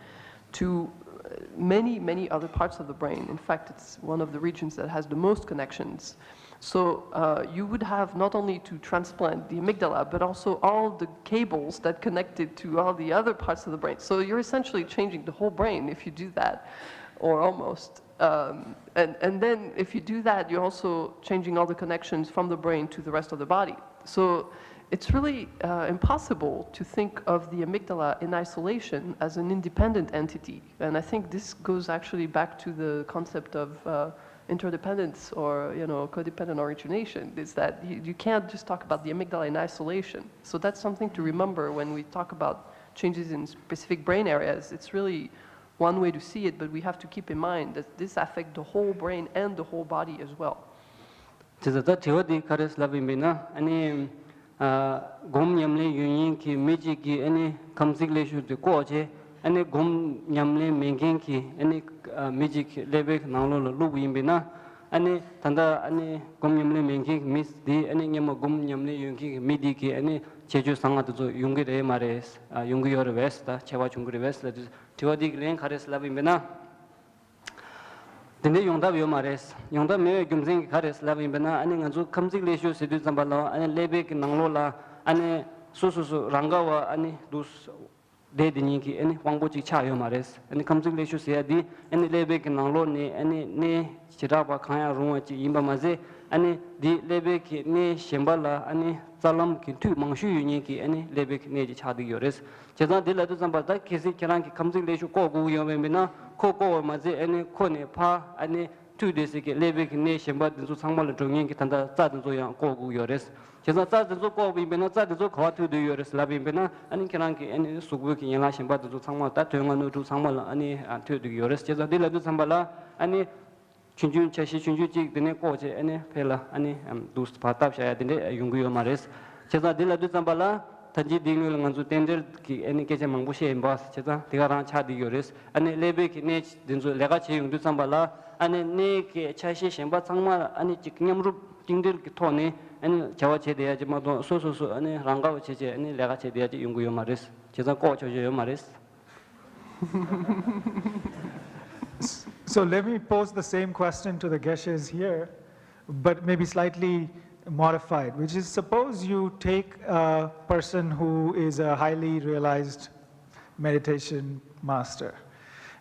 to uh, many, many other parts of the brain. In fact, it's one of the regions that has the most connections. So uh, you would have not only to transplant the amygdala, but also all the cables that connect it to all the other parts of the brain. So you're essentially changing the whole brain if you do that, or almost. Um, and, and then if you do that, you're also changing all the connections from the brain to the rest of the body. So it's really uh, impossible to think of the amygdala in isolation as an independent entity. And I think this goes actually back to the concept of uh, interdependence or you know codependent origination is that you, you can't just talk about the amygdala in isolation. So that's something to remember when we talk about changes in specific brain areas. It's really one way to see it, but we have to keep in mind that this affects the whole brain and the whole body as well. དེ་ཚོ་ད་དྲི་བ་འདི་ག་རེ་ལབ་ཡིན་པས་ན་ཨ་ནི། སྒོམ་ཉམས་ལེན་ཡོད་མཁན་གྱི་མི་གཅིག་གིས་ཨ་ནི་ཁམས་ཚིག་ལེགས་ཤོས་དེ་བཀོག་བྱས་ཨ་ནི་སྒོམ་ཉམས་ལེན་མེད་མཁན་གྱི་ཨ་ནི་མི་གཅིག་གི་ཀླད་པའི་ནང་ལོགས་ལ་བླུགས་པ་ཡིན་པས་ན་ ཨ་ནི་ད་ལྟ་ཨ་ནི་སྒོམ་ཉམས་ལེན་མེད་མཁན་གྱི་མི་འདི་ཨ་ནི་སྔོན་མ་སྒོམ་ཉམས་ལེན་ཡོད་མཁན་གྱི་མི་འདི་གི་ཨ་ནི་བྱེད་སྤྱོད་བཟང་ང་དེ་ཚོ་ཡོང་གི་རེད་མ་རེད། ཨ་ཡོང་གི་ཡོད་རེད་བས། ད་ཁྱད་པར་བྱུང་གི་རེད་བས་ལབ་དུས་དྲི་བ་འདི་གི་ལན་ག་རེ་ལབ་ཡིན་པས་ན། དེ་འདྲའི་ཡོང་ཐབས་ཡོད་མ་རེད། ཡོང་ཐབས་མེད་པའི་རྒྱུ་མཚན་གྱིས་ག་རེ་ལབ་ཡིན་པས་ན། ཨ་ནི་ང་ཚོ་ཁམས་ཚིག་ཀླད་ཤོད་ཟེར་དུས་ཙམ་པ་ལ་ཨ་ནི་ཀླད་པའི་གི་ནང་ལོགས་ལ་ཨ་ནི་སོ་སོ་སོ་རང་ག་བ་ཨ་ནི་འདུག་བསྡད་དེ་ཉིད་ཀྱི་ཨ་ནི་དབང་པོ་གཅིག་ཆགས་ཡོད་མ་རེད། ཨ་ནི་ཁམས་ཚིག་ཀླད་ཤོད་ཟེར་ཡ་འདི་ཨ་ནི་ཀླད་པའི་གི་ནང་ལོགས་ནས་ཨ་ནི་གནས་བྱེ་བྲག་པ་གང་ཡང་རུང་བ་ཅིག་ཡིན་པ་མ་ཟད། ཨ་ནི་འདི་ཀླད་པའི་གི་གནས་གཞན་པ་ལ་ཨ་ནི་རྩ་ལམ་གྱི་མཐུད་མང་ཤོས་ཡོད་མཁན་གྱི་ཨ་ནི་ཀླད་པའི་གི་གནས་ཅིག་ཆགས་བསྡད་ཡོད་རེད། བྱས་ཙང་འདི་ལབ་དུས་ཙམ་པ་ད་གལ་སྲིད་ཁྱེད་རང་གིས་ཁམས་ཚིག་ཀླད་ཤོད་བཀོག་དགོས་ཀྱི་ཡོད་པ་ཡིན་ན། ཁོ་བཀོག་པ་མ་ཟད་ཨ་ནི་ཁོ་ནས་ཕར་ཨ་ནི་མཐུད་དེ་ཟེར་གི་ཀླད་པའི་གི་གནས་གཞན་པ་འདི་ཚོ་ཚང་མ་ལ་འགྲོ་མཁན་གྱི་ད་ལྟ་རྩ་འདི་ཚོ་ཡང་བཀོག་དགོས་ཀྱི་ཡོད་རེད། བྱས་ཙང་རྩ་འདི་ཚོ་བཀོག་པ་ཡིན་པས་ན་རྩ་འདི་ཚོ་ག་བ་མཐུད་བསྡད་ཡོད་རེད་ལབ་ཡིན་པས་ན། ཨ་ནི་ཁྱེད་རང་གི་ཨ་ནི་གཟུགས་པོའི་གི་ཡན་ལག་གཞན་པ་འདི་ཚོ་ཚང་མ་ད་དོན་ལྔ་སྣོད་དྲུག་ཚང་མ་ལ་ཨ་ནི་མཐུད་བསྡད་ཀྱི་ཡོད་རེད། བྱས་ཙང་འདི་ལབ་དུས་ཙམ་པ་ལ་ཨ་ནི། ཆུང་ཆུང་ཆ་ཤས་ཆུང་ཆུང་གཅིག་དེ་ནས་བཀོག་བྱས་ཨ་ནི་ཕེ་ལ་ཨ་ནི་འདུག་བར་བཏབ་བཞག་ཡ་དེ་འདྲས་ཡོང་གི་ཡོད་མ་རེད། བྱས་ཙང་འདི་ལབ་དུས་ཙམ་པ་ལ་ད་ཅི་འདི་སྔོན་ལ་ང་ཚོ་རྟེན་འབྲེལ་གྱི་ཨ་ནི་སྐད་ཆ་མང་པོ་བཤད་ཡིན་པ། བྱས་ཙང་དེ་ག་རང་ཆགས་བསྡད་ཡོད་རེད། ཨ་ནི་ཀླད་པའི་གི་གནས་འདི་ཚོ་ལས་ཀ་བྱེད་ཡོང་དུས་ཙམ་པ་ལ་ཨ་ནི་གནས་ཀྱི་ཆ་ཤས་གཞན་པ་ཚང་མ་ཨ་ནི་གཅིག་མཉམ་རུབ་གཅིག་སྒྲིལ་གྱི་ཐོག་ནས་ཨ་ནི་བྱ་བ་བྱེད་བསྡད་ཡ་ཅིག་མ་གཏོགས། སོ་སོ་སོ་ཨ་ནི་རང་དགའ་བ་བྱེད་བྱས་ཨ་ནི་ལས་ཀ་བྱེད་བསྡད་ཡ་ཅིག་ཡོང་གི་ཡོད་མ་རེད། བྱས་ཙང་བཀོག་ཆོག་ཆོག་ཡོད་མ་རེད། So let me pose the same question to the Geshes here, but maybe slightly modified, which is, suppose you take a person who is a highly realized meditation master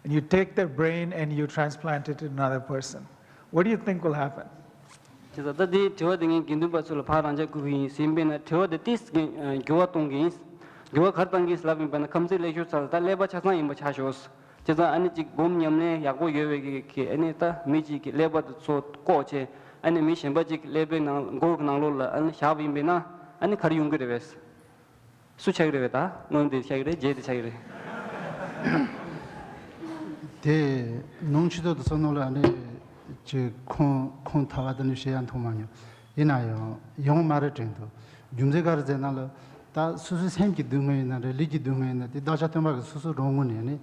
and you take their brain and you transplant it in another person. What do you think will happen? དེ་ད་ལྟ་དེའི་དྲི་བ་དེ་ངས་དགེ་འདུན་པ་ཚོ་ལ་ཕར་རང་འཇགས་བསྐུར་གྱི་ཡིན་ཟིན་པས་ན། དྲི་བ་དེ་ཏིས་འགྱུར་བ་གཏོང་གི་ཡིན། འགྱུར་བ་ག་རེ་གཏང་གི་ཡིན་ལབ་ཡིན་པ་ན། ཁམས་ཚིག་ཀླད་ཤོད་ཚ་ལ་ད་ཀླད་པ་ཆ་ཚང་ཡིན་པ་ཆ་ཞོག་བྱས་ཙང་ཨ་ནི་གཅིག་སྒོམ་ཉམས་ལེན་ཡག་པོ་ཡོད་པའི་གི་གི་ཨ་ནི་ད་མི་གཅིག་གི་ཀླད་པ་དེ་ཚོ་བཀོག་བྱས། ཨ་ནི་མི་གཞན་པ་གཅིག་གི་ཀླད་པའི་ནང་མགོ་གི་ནང་ལོགས་ལ་ཨ་ནི་བཞག་པ་ཡིན་པས་ན་ཨ་ནི་ག་རེ་ཡོང་གི་རེད་བས། སུ་ཆགས་ཀྱི་རེད་བས། ད་སྔོན་དེ་ཆགས་ཀྱི་རེད། རྗེས་དེ་ཆགས་ཀྱི་རེད། དེ་ནང་ཆོས་ཐོག་ཏུ་སོ་ནོ་ལ་ནི་ཅི་ཁོང་ཁོང་ཐ་བ་དེ་ནི་བཤད་ཡ་མཐོང་མ་མྱོང་། ཡིན་ན་ཡང་ཡོང་མ་རེད་དྲན་འདུག་རྒྱུ་མཚན་ག་རེ་ཟེར་ན་ལ། ད་སོ་སོའི་སེམས་ཀྱི་སྡུག་བསྔལ་ཡིན་ན་རེད། ལུས་ཀྱི་སྡུག་བསྔལ་ཡིན་ན། དེ་བདག་ཅག་སྟོན་པ་གི་སོ་སོ་རང་ངོས་ནས་ནི་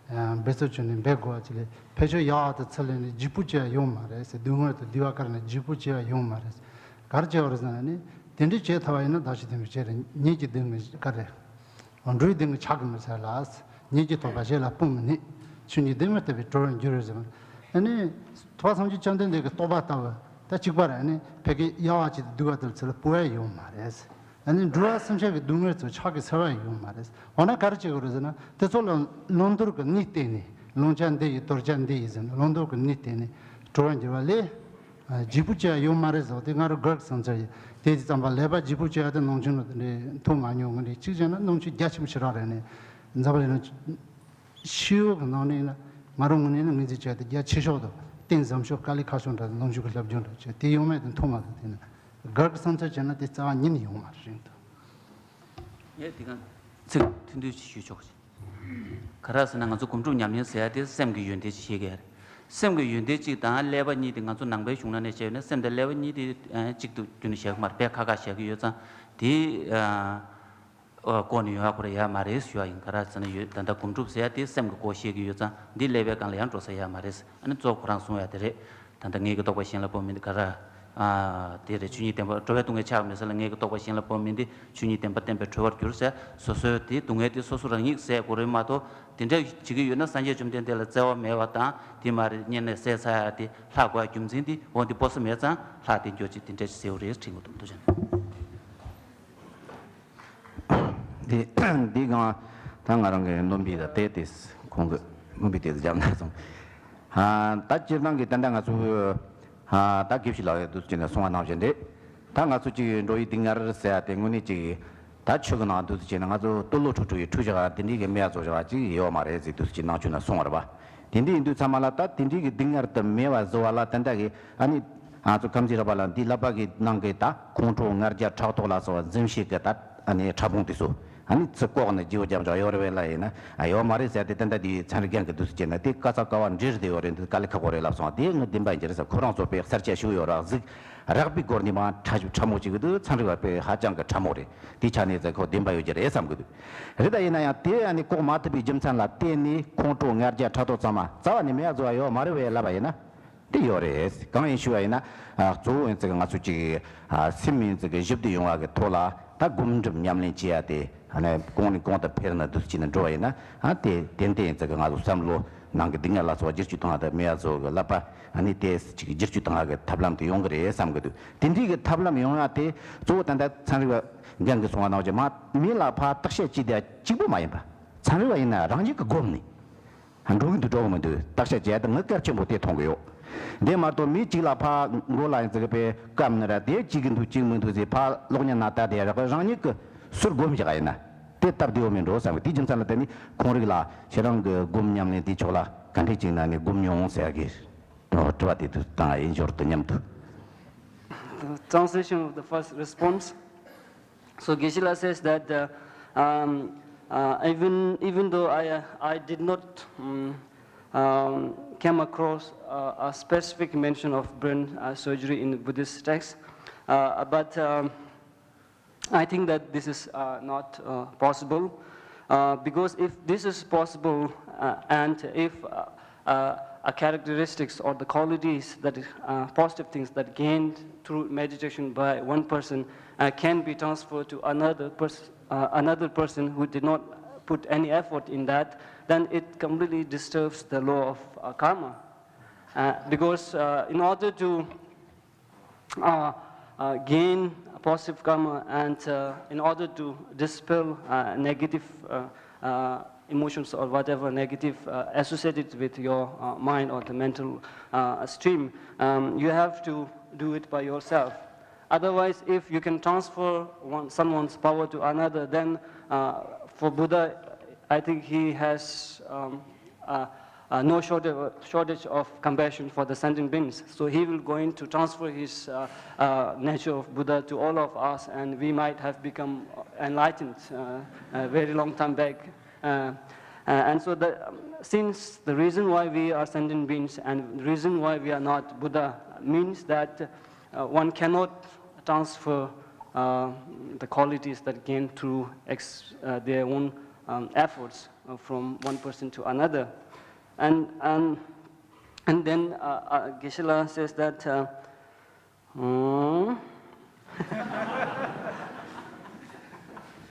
འབད་རྩོལ་བྱས་ནས་འབད་དགོས་པ་ཅིག་ལས། ཕལ་ཆེར་ཡག་ཏུ་ཚུར་ལེན་ནས་འཇིགས་པོ་ཅི་ཡང་ཡོང་མ་རེད་ཟེར། སྡུག་བསྔལ་དང་བསྡུ་བ་བཀར་ནས་འཇིགས་པོ་ཅི་ཡང་ཡོང་མ་རེད། ག་རེ་བྱས་པ་རེད་ཟེར་ན་ནི། དེ་འདྲའི་བྱས་ཐུབ་པ་ཡིན་ན་བདག་གཞན་བདེན་པའི་ཆེད་དུ་ཉིད་ཀྱི་སྡུག་བསྔལ་ག་རེ། འགྲོ་བའི་སྡུག་བསྔལ་ཕྱག་གིས་མི་སེལ་ལ། ཉིད་ཀྱི་དོགས་པ་གཞན་ལ་སྤོང་མི་ནུས། ཆོས་ཉིད་བདེན་མིན་བརྟགས་པས་གྲོལ་བར་འགྱུར་ཟེར་བ། ཨ་ནི། ཐུབ་པ་སངས་རྒྱས་བཅོམ་ལྡན་འདས་ཀྱི་རྟོགས་པ་ལྟ་བུ། ད་གཅིག་པ་རེད། ཨ་ནི་ཕ་གི་གཡའ་བ་ཅིག་ཏུ་སྡུག་པ་དེ་ཚོ་ལ་སྤོ་ཡ་ཡོང་མ་རེད། ཨ་ནི་འགྲོ་བ་སེམས་ཅན་གྱི་སྡུག་བསྔལ་ཚོ་ཕྱག་གིས་སེལ་བ་ཡོང་མ་རེད། འོ་ན་ག་རེ་བྱེད་དགོས་རེད་ཟེར་ན། དེ་ཚོ་ལ་བླང་དོར་གྱི་གནས་བསྟན་ནས། བླང་བྱ་འདི་ཡིན་དོར་བྱ་འདི་ཡིན་ཟེར་ནས་བླང་དོར་གྱི་གནས་བསྟན་ནས་གྲོལ་བར་འགྱུར་བ་ལས། འཇིགས་པོ་ཅི་ཡང་ཡོད་མ་རེད་ཟེར་བ་དེ་ང་རང་སྒེར་གྱི་བསམ་ཚུལ་ཡིན། དེ་ཙམ་པ་ཀླད་པ་འཇིགས་པོ་ཅི་ཡང་དེ་ནང་ཆོས་ནང་དེ་འདྲའི་མཐོང་མ་མྱོང་། ངས་འདི་གཅིག་བྱས་ན་ནང་ཆོས་རྒྱ་ཆེན་པོ་ཞེ་དྲག་རེད། ནས་འཛམ་བུ་གླིང་ན་ཤེས་ཡོན་གྱི་ནང་ནས་ན་ང་རང་ངོས་ནས་ན་ངོས་འཛིན་བྱས་ཏེ་རྒྱ་ཆེ་ཤོས་དང་རྟེན་ཟབ་ཤོས་དཀའ་ལས་ཁག་ཤོས་འདྲ་ནང་ཆོས་ཀྱི་བསླབ་སྦྱོང་འདྲ་བྱས་དེ་ཡོད་མེད་དེ་མཐོང་མ་ཐུབ། དེ་ན་སྒེར་གྱི་བསམ་ཚུལ་བྱས་ན་དེ་རྩ་བ་ཉིད་ནས་ཡོང་མ་རེད་རེད་འདུག་ངས་དེ་ག་ཚིག་ཐུང་ཐུང་ཞིག་ཞུ་ཆོག་གི། ག་རེ་ཟེར་ན་ང་ཚོ་སྒོམ་སྒྲུབ་ཉམས་ལེན་ཟེར་ཡ་དེ་སེམས་ཀྱི་ཡོན་ཏན་ཅིག་ཤེས་ཀྱི་ཡ་རེད། སེམས་ཀྱི་ཡོན་ཏན་གཅིག་དང་ཀླད་པ་གཉིས་དེ་ང་ཚོ་ནང་པའི་གཞུང་ནང་ནས་བཤད་ཡོད་ན་སེམས་དང་ཀླད་པ་གཉིས་དེ་གཅིག་ཏུ་རྒྱུན་ནས་བཞག་གི་མ་རེད། དཔེ་ཁ་ཁ་བཞག་གི་ཡོད་ཙང་དེ་ཨ་ཨ་བཀོག་ནས་ཡོང་ཡ་ཁོ་རང་ཡོད་མ་རེད་ཞུ་ཡ་ཡིན། ག་རེ་ཟེར་ན་ཡོད་ད་ལྟ་སྒོམ་སྒྲུབ་ཟེར་ཡ་དེ་སེམས་ཀྱི་སྒོ་ཕྱེ་གི་ཡོད་ཙང་འདི་ཀླད་པའི་སྒང་ལ་ཡང་འགྲོ་ས་ཡོད་མ་རེད། ཨ་ནི་གཙོ་བོ་ཁོ་རང་གསུང་ཡ་དེ་རེད། ད་ལྟ་ངེད་ཀྱི་རྟོགས་པ་གཞན་ལ་སྤོ་མི་འདི་ག་རེ། ཨ་དེ་རེད། ཆོས་ཉིད་བདེན་པ་སྤྲོས་པས་སྡུག་བསྔལ་ཆགས་མེད་ས་ལ་ངེད་ཀྱི་རྟོགས་པ་གཞན་ལ་སྤོ་མི་འདི་ཆོས་ཉིད་བདེན་པ་བསྟན་པས་གྲོལ་བར་འགྱུར་ཟེར། སོ་སོའི་དེ་སྡུག་བསྔལ་དེ་སོ་སོ་རང་ཉིད་སེལ་དགོས་རེད་མ་གཏོགས་དེ་འདྲ་བྱེད་ཀྱི་ཡོད་ན་སངས་རྒྱས་བཅོམ་ལྡན་འདས་ལ་བརྩེ་བ་མེད་པ་དང་དེ་མ་རེད་སྔོན་ནས་བསད་ཚར་ཡ་དེ་ལྷག་དགོས་ཡ་རྒྱུ་མཚན་དེ་འོ་འདི་སྤོ་ས་མེད་ཙང་ལྷག་དེ་འགྱོ་ཅིག་དེ་འདྲ་ཞིག་ཟེར་བ་རེད་དྲན་གྱི་འདུག་ཐུགས་རྗེ་ཆེ། འདི་འདི་གང་ད་ང་རང་གི་རྣམ་པའི་ད་ལྟའི་དེ་ཁོང་གི་རྣམ་པའི་དེ་འཇམ་ན་སོང་། ད་སྤྱིར་བཏང་གི་ད་ལྟ་ང་ཚོ་ད་དགེ་བཤེས་ལགས་ཡོད་དུས་ཀྱི་ནས་གསུང་བ་ནང་བཞིན་རེད། ད་ང་ཚོ་གཅིག་འགྲོ་བའི་སྡུག་བསྔལ་ཟེར་ཡ་དེ་དངོས་གནས་གཅིག་ད་ཆོས་ཀྱི་ནང་དུ་ཅིག་ནས་ང་ཚོ་ཏུ་ལོ་ཁྲུ་ཁྲུ་ཡི་ཁྲུ་བཞག་དེ་འདྲའི་གི་མེད་བཟོ་བཞག་ཅིག་ཡོད་མ་རེད་ཟེར་དུས་ཀྱི་ནང་ཆོས་ནས་གསུང་བ་རེད་པ། དེ་འདྲ་ཡིན་དུས་ཚང་མ་ལ་ད་དེ་འདྲའི་གི་སྡུག་བསྔལ་དུ་མེད་པ་བཟོ་བ་ལ་ད་ལྟ་གི་ཨ་ནི་ང་ཚོ་ཁམས་ཚན་རབ་པ་ལ་འདི་བསླབ་པ་གི་ནང་གི་ད་ཁོང་ཁྲོ་ལྔ་བརྒྱ་ཕྲག་དོག་ལ་སོགས་པ་འཛིན་བྱེད་ཀྱི་ད་ཨ་ནི་ཕྲ་ཕུང་དེ་ཚོ་ཨ་ནི་ཚུར་བཀོག་ནས་བརྗེ་པོ་རྒྱབ་འཇོག་ཡོད་རེད་པས་ལ་ཡིན་ན། ཨ་ཡོད་མ་རེད་ཟེར་ཏེ་ད་ལྟ་འདི་ཚན་རིག་རྒན་གྱི་དུས་སུ་བྱས་ན་དེ་དཀའ་ཚ་དཀའ་བ་འདྲེས་བསྡད་ཡོད་རེད། འདི་དཀའ་ལས་ཁག་པོ་རེད་ལབ་སོང་། དེ་ངས་བདེན་པ་ཡིན་གྱི་རེད་ཟེར། ཁོ་རང་ཚོ་དཔེ་གསར་བཅད་ཞུགས་ཡོད་རེད། གཟིགས་རགས་པའི་སྐོར་ནས་མ་ཕྲ་ཕྲ་མོ་ཅིག་གི་འདུག་ཚན་རིག་པ་དཔེ་ཧ་ཅང་གི་ཕྲ་མོ་རེད། དེ་ཆ་ནས་ཟེར་ཁོ་བདེན་པ་ཡོད་ཀྱི་རེད་བསམ་གི་འདུག་རེད། ད་ཡིན་ན་ཡང་དེ་ཨ་ནི་བཀོག་མ་ཐུབ་པའི་རྒྱུ་མཚན་ལ་བརྟེན་ནས་ཁོང་ཁྲོ་ལྔ་བརྒྱ་ཕྲག་དོག་ཚང་མ་རྩ་བ་ནས་མེད་པ་བཟོ་བ་ཡོད་མ་རེད་པས་ལབ་པ་ཡིན་ན། དེ་ཡོད་རེད། གང་ཡིན་ཞུ་བ་ཡིན་ན། ཨ། གཙོ་བོ་ཡིན་ཙི་གི་ང་ཚོ་ཅིག་ཨ། སེམས་ཡིན་ཙི་གི་ཞི་བདེ་ཡོང་བ་གི་ཐོག་ལ་ད་སྒོམ་སྒྲུབ་ཉམས་ལེན་བྱེད་ཡ་དེ། ཨ་ནི་གོང་ནས་གོང་དུ་འཕེལ་ན་འདུག་ཅེས་ནས་འགྲོ་བ་ཡིན་ན། ཨ། དེ་ཏན་ཏན་ཡིན་ཙི་གི་ང་ཚོ་བསམ་བློ་ནང་གི་སྡུག་བསྔལ་ལ་སོགས་བསྒྱུར་བཅོས་བཏང་ཡ་དང་མེད་ཡ་བཟོ་གི་ལབ་པ། ཨ་ནི་དེ་ཅིག་བསྒྱུར་བཅོས་བཏང་ཡ་གི་ཐབས་ལམ་དེ་ཡོང་གི་རེད་བསམ་གི་འདུག་དེ་འདྲའི་གི་ཐབས་ལམ་ཡོང་ཡ་དེ་གཙོ་བོ་ད་ལྟ་ཚན་རིག་པ་རྒན་གྱིས་གསུངས་པ་ནང་བཞིན་མ་མི་ལ་ཕར་བརྟག་དཔྱད་བྱེད་དེ་གཅིག་པོ་མ་ཡིན་པ། ཚན་རིག་པ་ཡིན་ན་རང་ཉིད་ཀྱིས་སྒོམ་ནས། འགྲོ་གི་འདུག་འགྲོ་གི་མི་འདུག་བརྟག་དཔྱད་བྱས་ཏེ་ངས་གལ་ཆེན་པོ་དེ་མཐོང་གི་ཡོད། དེ་མ་གཏོགས་མི་གཅིག་ལ་ཕར་མགོ་ལ་ཡིན་ཙི་གི་པའི་བཀབ་ནི་ར་དེ་གཅིག་གི་འདུག་གཅིག་མི་འདུག་ཟེར་ཕར་གློག་བརྙན་ནང་ལྟ་དེ་ར་རང་ཉིད་ཀྱིས་སུར་སྒོམ་བཞག་ཡིན་ན། དེ་སྟབས་བདེ་བོ་མིན་འགྲོ་བསམ་གི། དེ་རྒྱུ་མཚན་ལ་བརྟེན་ནས་ཁོང་རིགས་ལ་ཁྱེད་རང་གི་སྒོམ་ཉམས་ལེན་དེ་ཕྱོགས་ལ་ག་འདྲས་ཅིག་ནང་ནས་སྒོམ་མྱོང་ཟེར་གི། དྲི་བ་དེ་དུ་བཏང་ཡིན་ཞོར་དུ་མཉམ་དུ། The translation of the first response. So Geshe-la says that uh, um, uh, even even though I uh, I did not um, um, came across uh, a specific mention of brain uh, surgery in the Buddhist text, uh, but um, I think that this is uh, not uh, possible uh, because if this is possible uh, and if uh, uh, a characteristics or the qualities that uh, positive things that gained through meditation by one person uh, can be transferred to another person, uh, another person who did not put any effort in that, then it completely disturbs the law of uh, karma. Uh, because uh, in order to uh, uh, gain positive karma and uh, in order to dispel uh, negative uh, uh, emotions or whatever negative uh, associated with your uh, mind or the mental uh, stream, um, you have to do it by yourself. Otherwise, if you can transfer one, someone's power to another, then uh, for Buddha, I think he has um, uh, uh, no shortage, shortage of compassion for the sentient beings. So he will going to transfer his uh, uh, nature of Buddha to all of us, and we might have become enlightened uh, a very long time back. Uh, uh, and so, the, um, since the reason why we are sentient beings and the reason why we are not Buddha means that uh, one cannot transfer uh, the qualities that gain through ex- uh, their own um, efforts uh, from one person to another. And, and, and then uh, uh, Geshe-la says that uh, mm,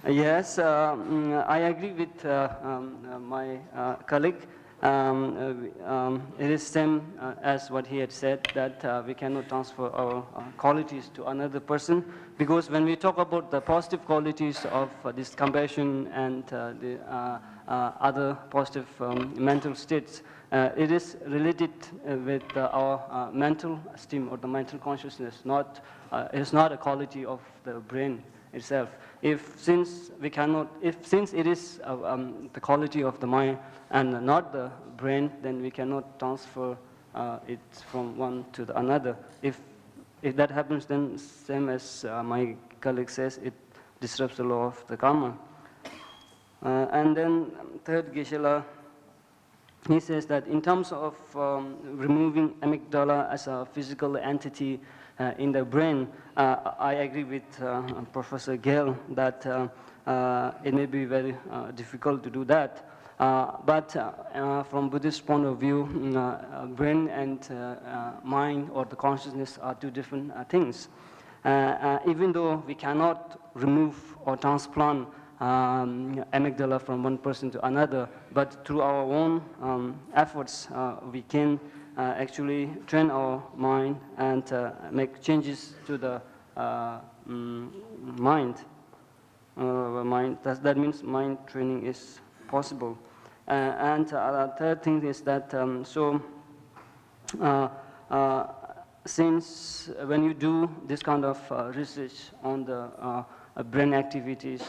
yes, uh, mm, I agree with uh, um, uh, my uh, colleague. Um, uh, we- um, it is same uh, as what he had said, that uh, we cannot transfer our uh, qualities to another person, because when we talk about the positive qualities of uh, this compassion and uh, the uh, uh, other positive um, mental states, uh, it is related uh, with uh, our uh, mental esteem or the mental consciousness. Not uh, it is not a quality of the brain itself. If since we cannot, if since it is uh, um, the quality of the mind and not the brain, then we cannot transfer uh, it from one to the another. If if that happens, then same as uh, my colleague says, it disrupts the law of the karma. Uh, and then um, third, Geshe-la, he says that in terms of um, removing amygdala as a physical entity uh, in the brain, uh, I agree with uh, Professor Gale that uh, uh, it may be very uh, difficult to do that. Uh, but uh, uh, from Buddhist point of view, mm, uh, uh, brain and uh, uh, mind or the consciousness are two different uh, things. Uh, uh, even though we cannot remove or transplant um, amygdala from one person to another, but through our own um, efforts, uh, we can uh, actually train our mind and uh, make changes to the uh, mm, mind. Uh, mind. That, that means mind training is possible. Uh, and uh, the third thing is that um, so uh, uh, since when you do this kind of uh, research on the uh, uh, brain activities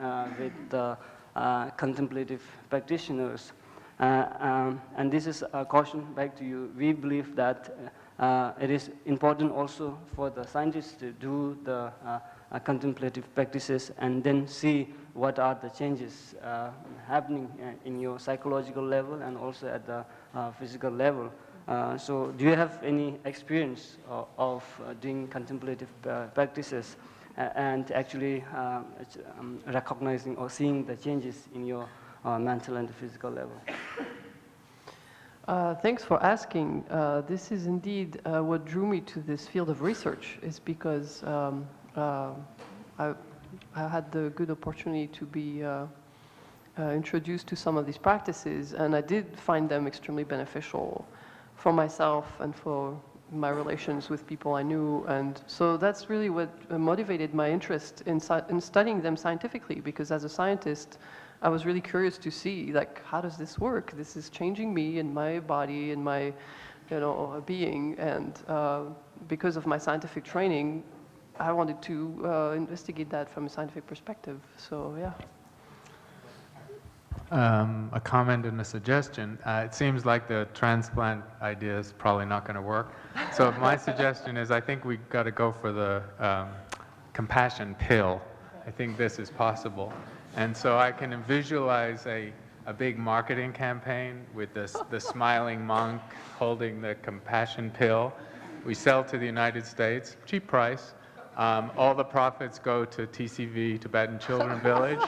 uh, with the uh, contemplative practitioners, uh, um, and this is a caution back to you, we believe that uh, it is important also for the scientists to do the uh, uh, contemplative practices and then see what are the changes uh, happening uh, in your psychological level and also at the uh, physical level. Uh, so, do you have any experience uh, of uh, doing contemplative uh, practices uh, and actually uh, um, recognizing or seeing the changes in your uh, mental and physical level? Uh, thanks for asking. Uh, this is indeed uh, what drew me to this field of research, is because um, uh, I, I had the good opportunity to be uh, uh, introduced to some of these practices, and I did find them extremely beneficial for myself and for my relations with people I knew. And so that's really what uh, motivated my interest in, sci- in studying them scientifically, because as a scientist, I was really curious to see, like, how does this work? This is changing me and my body and my, you know, being. And uh, because of my scientific training, I wanted to uh, investigate that from a scientific perspective. So, yeah. Um, a comment and a suggestion. Uh, it seems like the transplant idea is probably not going to work. So my suggestion is, I think we got to go for the um, compassion pill. I think this is possible. And so I can visualize a, a big marketing campaign with this, the smiling monk holding the compassion pill. We sell to the United States, cheap price. Um, all the profits go to T C V, Tibetan Children Village.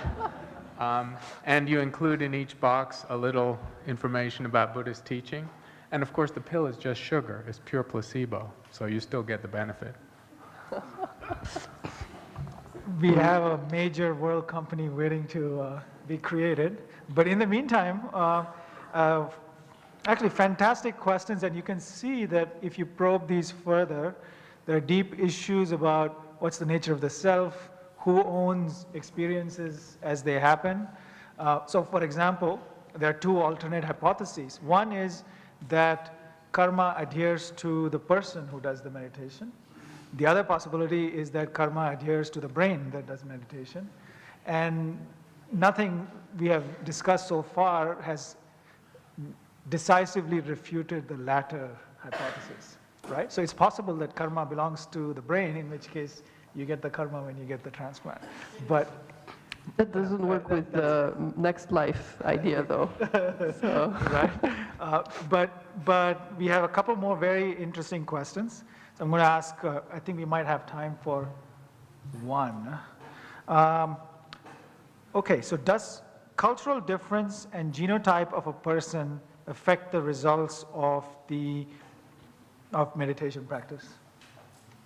Um, and you include in each box a little information about Buddhist teaching. And of course, the pill is just sugar, it's pure placebo, so you still get the benefit. We have a major world company waiting to uh, be created. But in the meantime, uh, uh, actually, fantastic questions, and you can see that if you probe these further, there are deep issues about what's the nature of the self, who owns experiences as they happen. Uh, so, for example, there are two alternate hypotheses. One is that karma adheres to the person who does the meditation. The other possibility is that karma adheres to the brain that does meditation. And nothing we have discussed so far has decisively refuted the latter hypothesis, right? So it's possible that karma belongs to the brain, in which case you get the karma when you get the transplant. But That doesn't work with the next life idea, though. So. Right? Uh, but, but we have a couple more very interesting questions. So I'm going to ask, uh, I think we might have time for one. Um, okay, so does cultural difference and genotype of a person affect the results of the of meditation practice?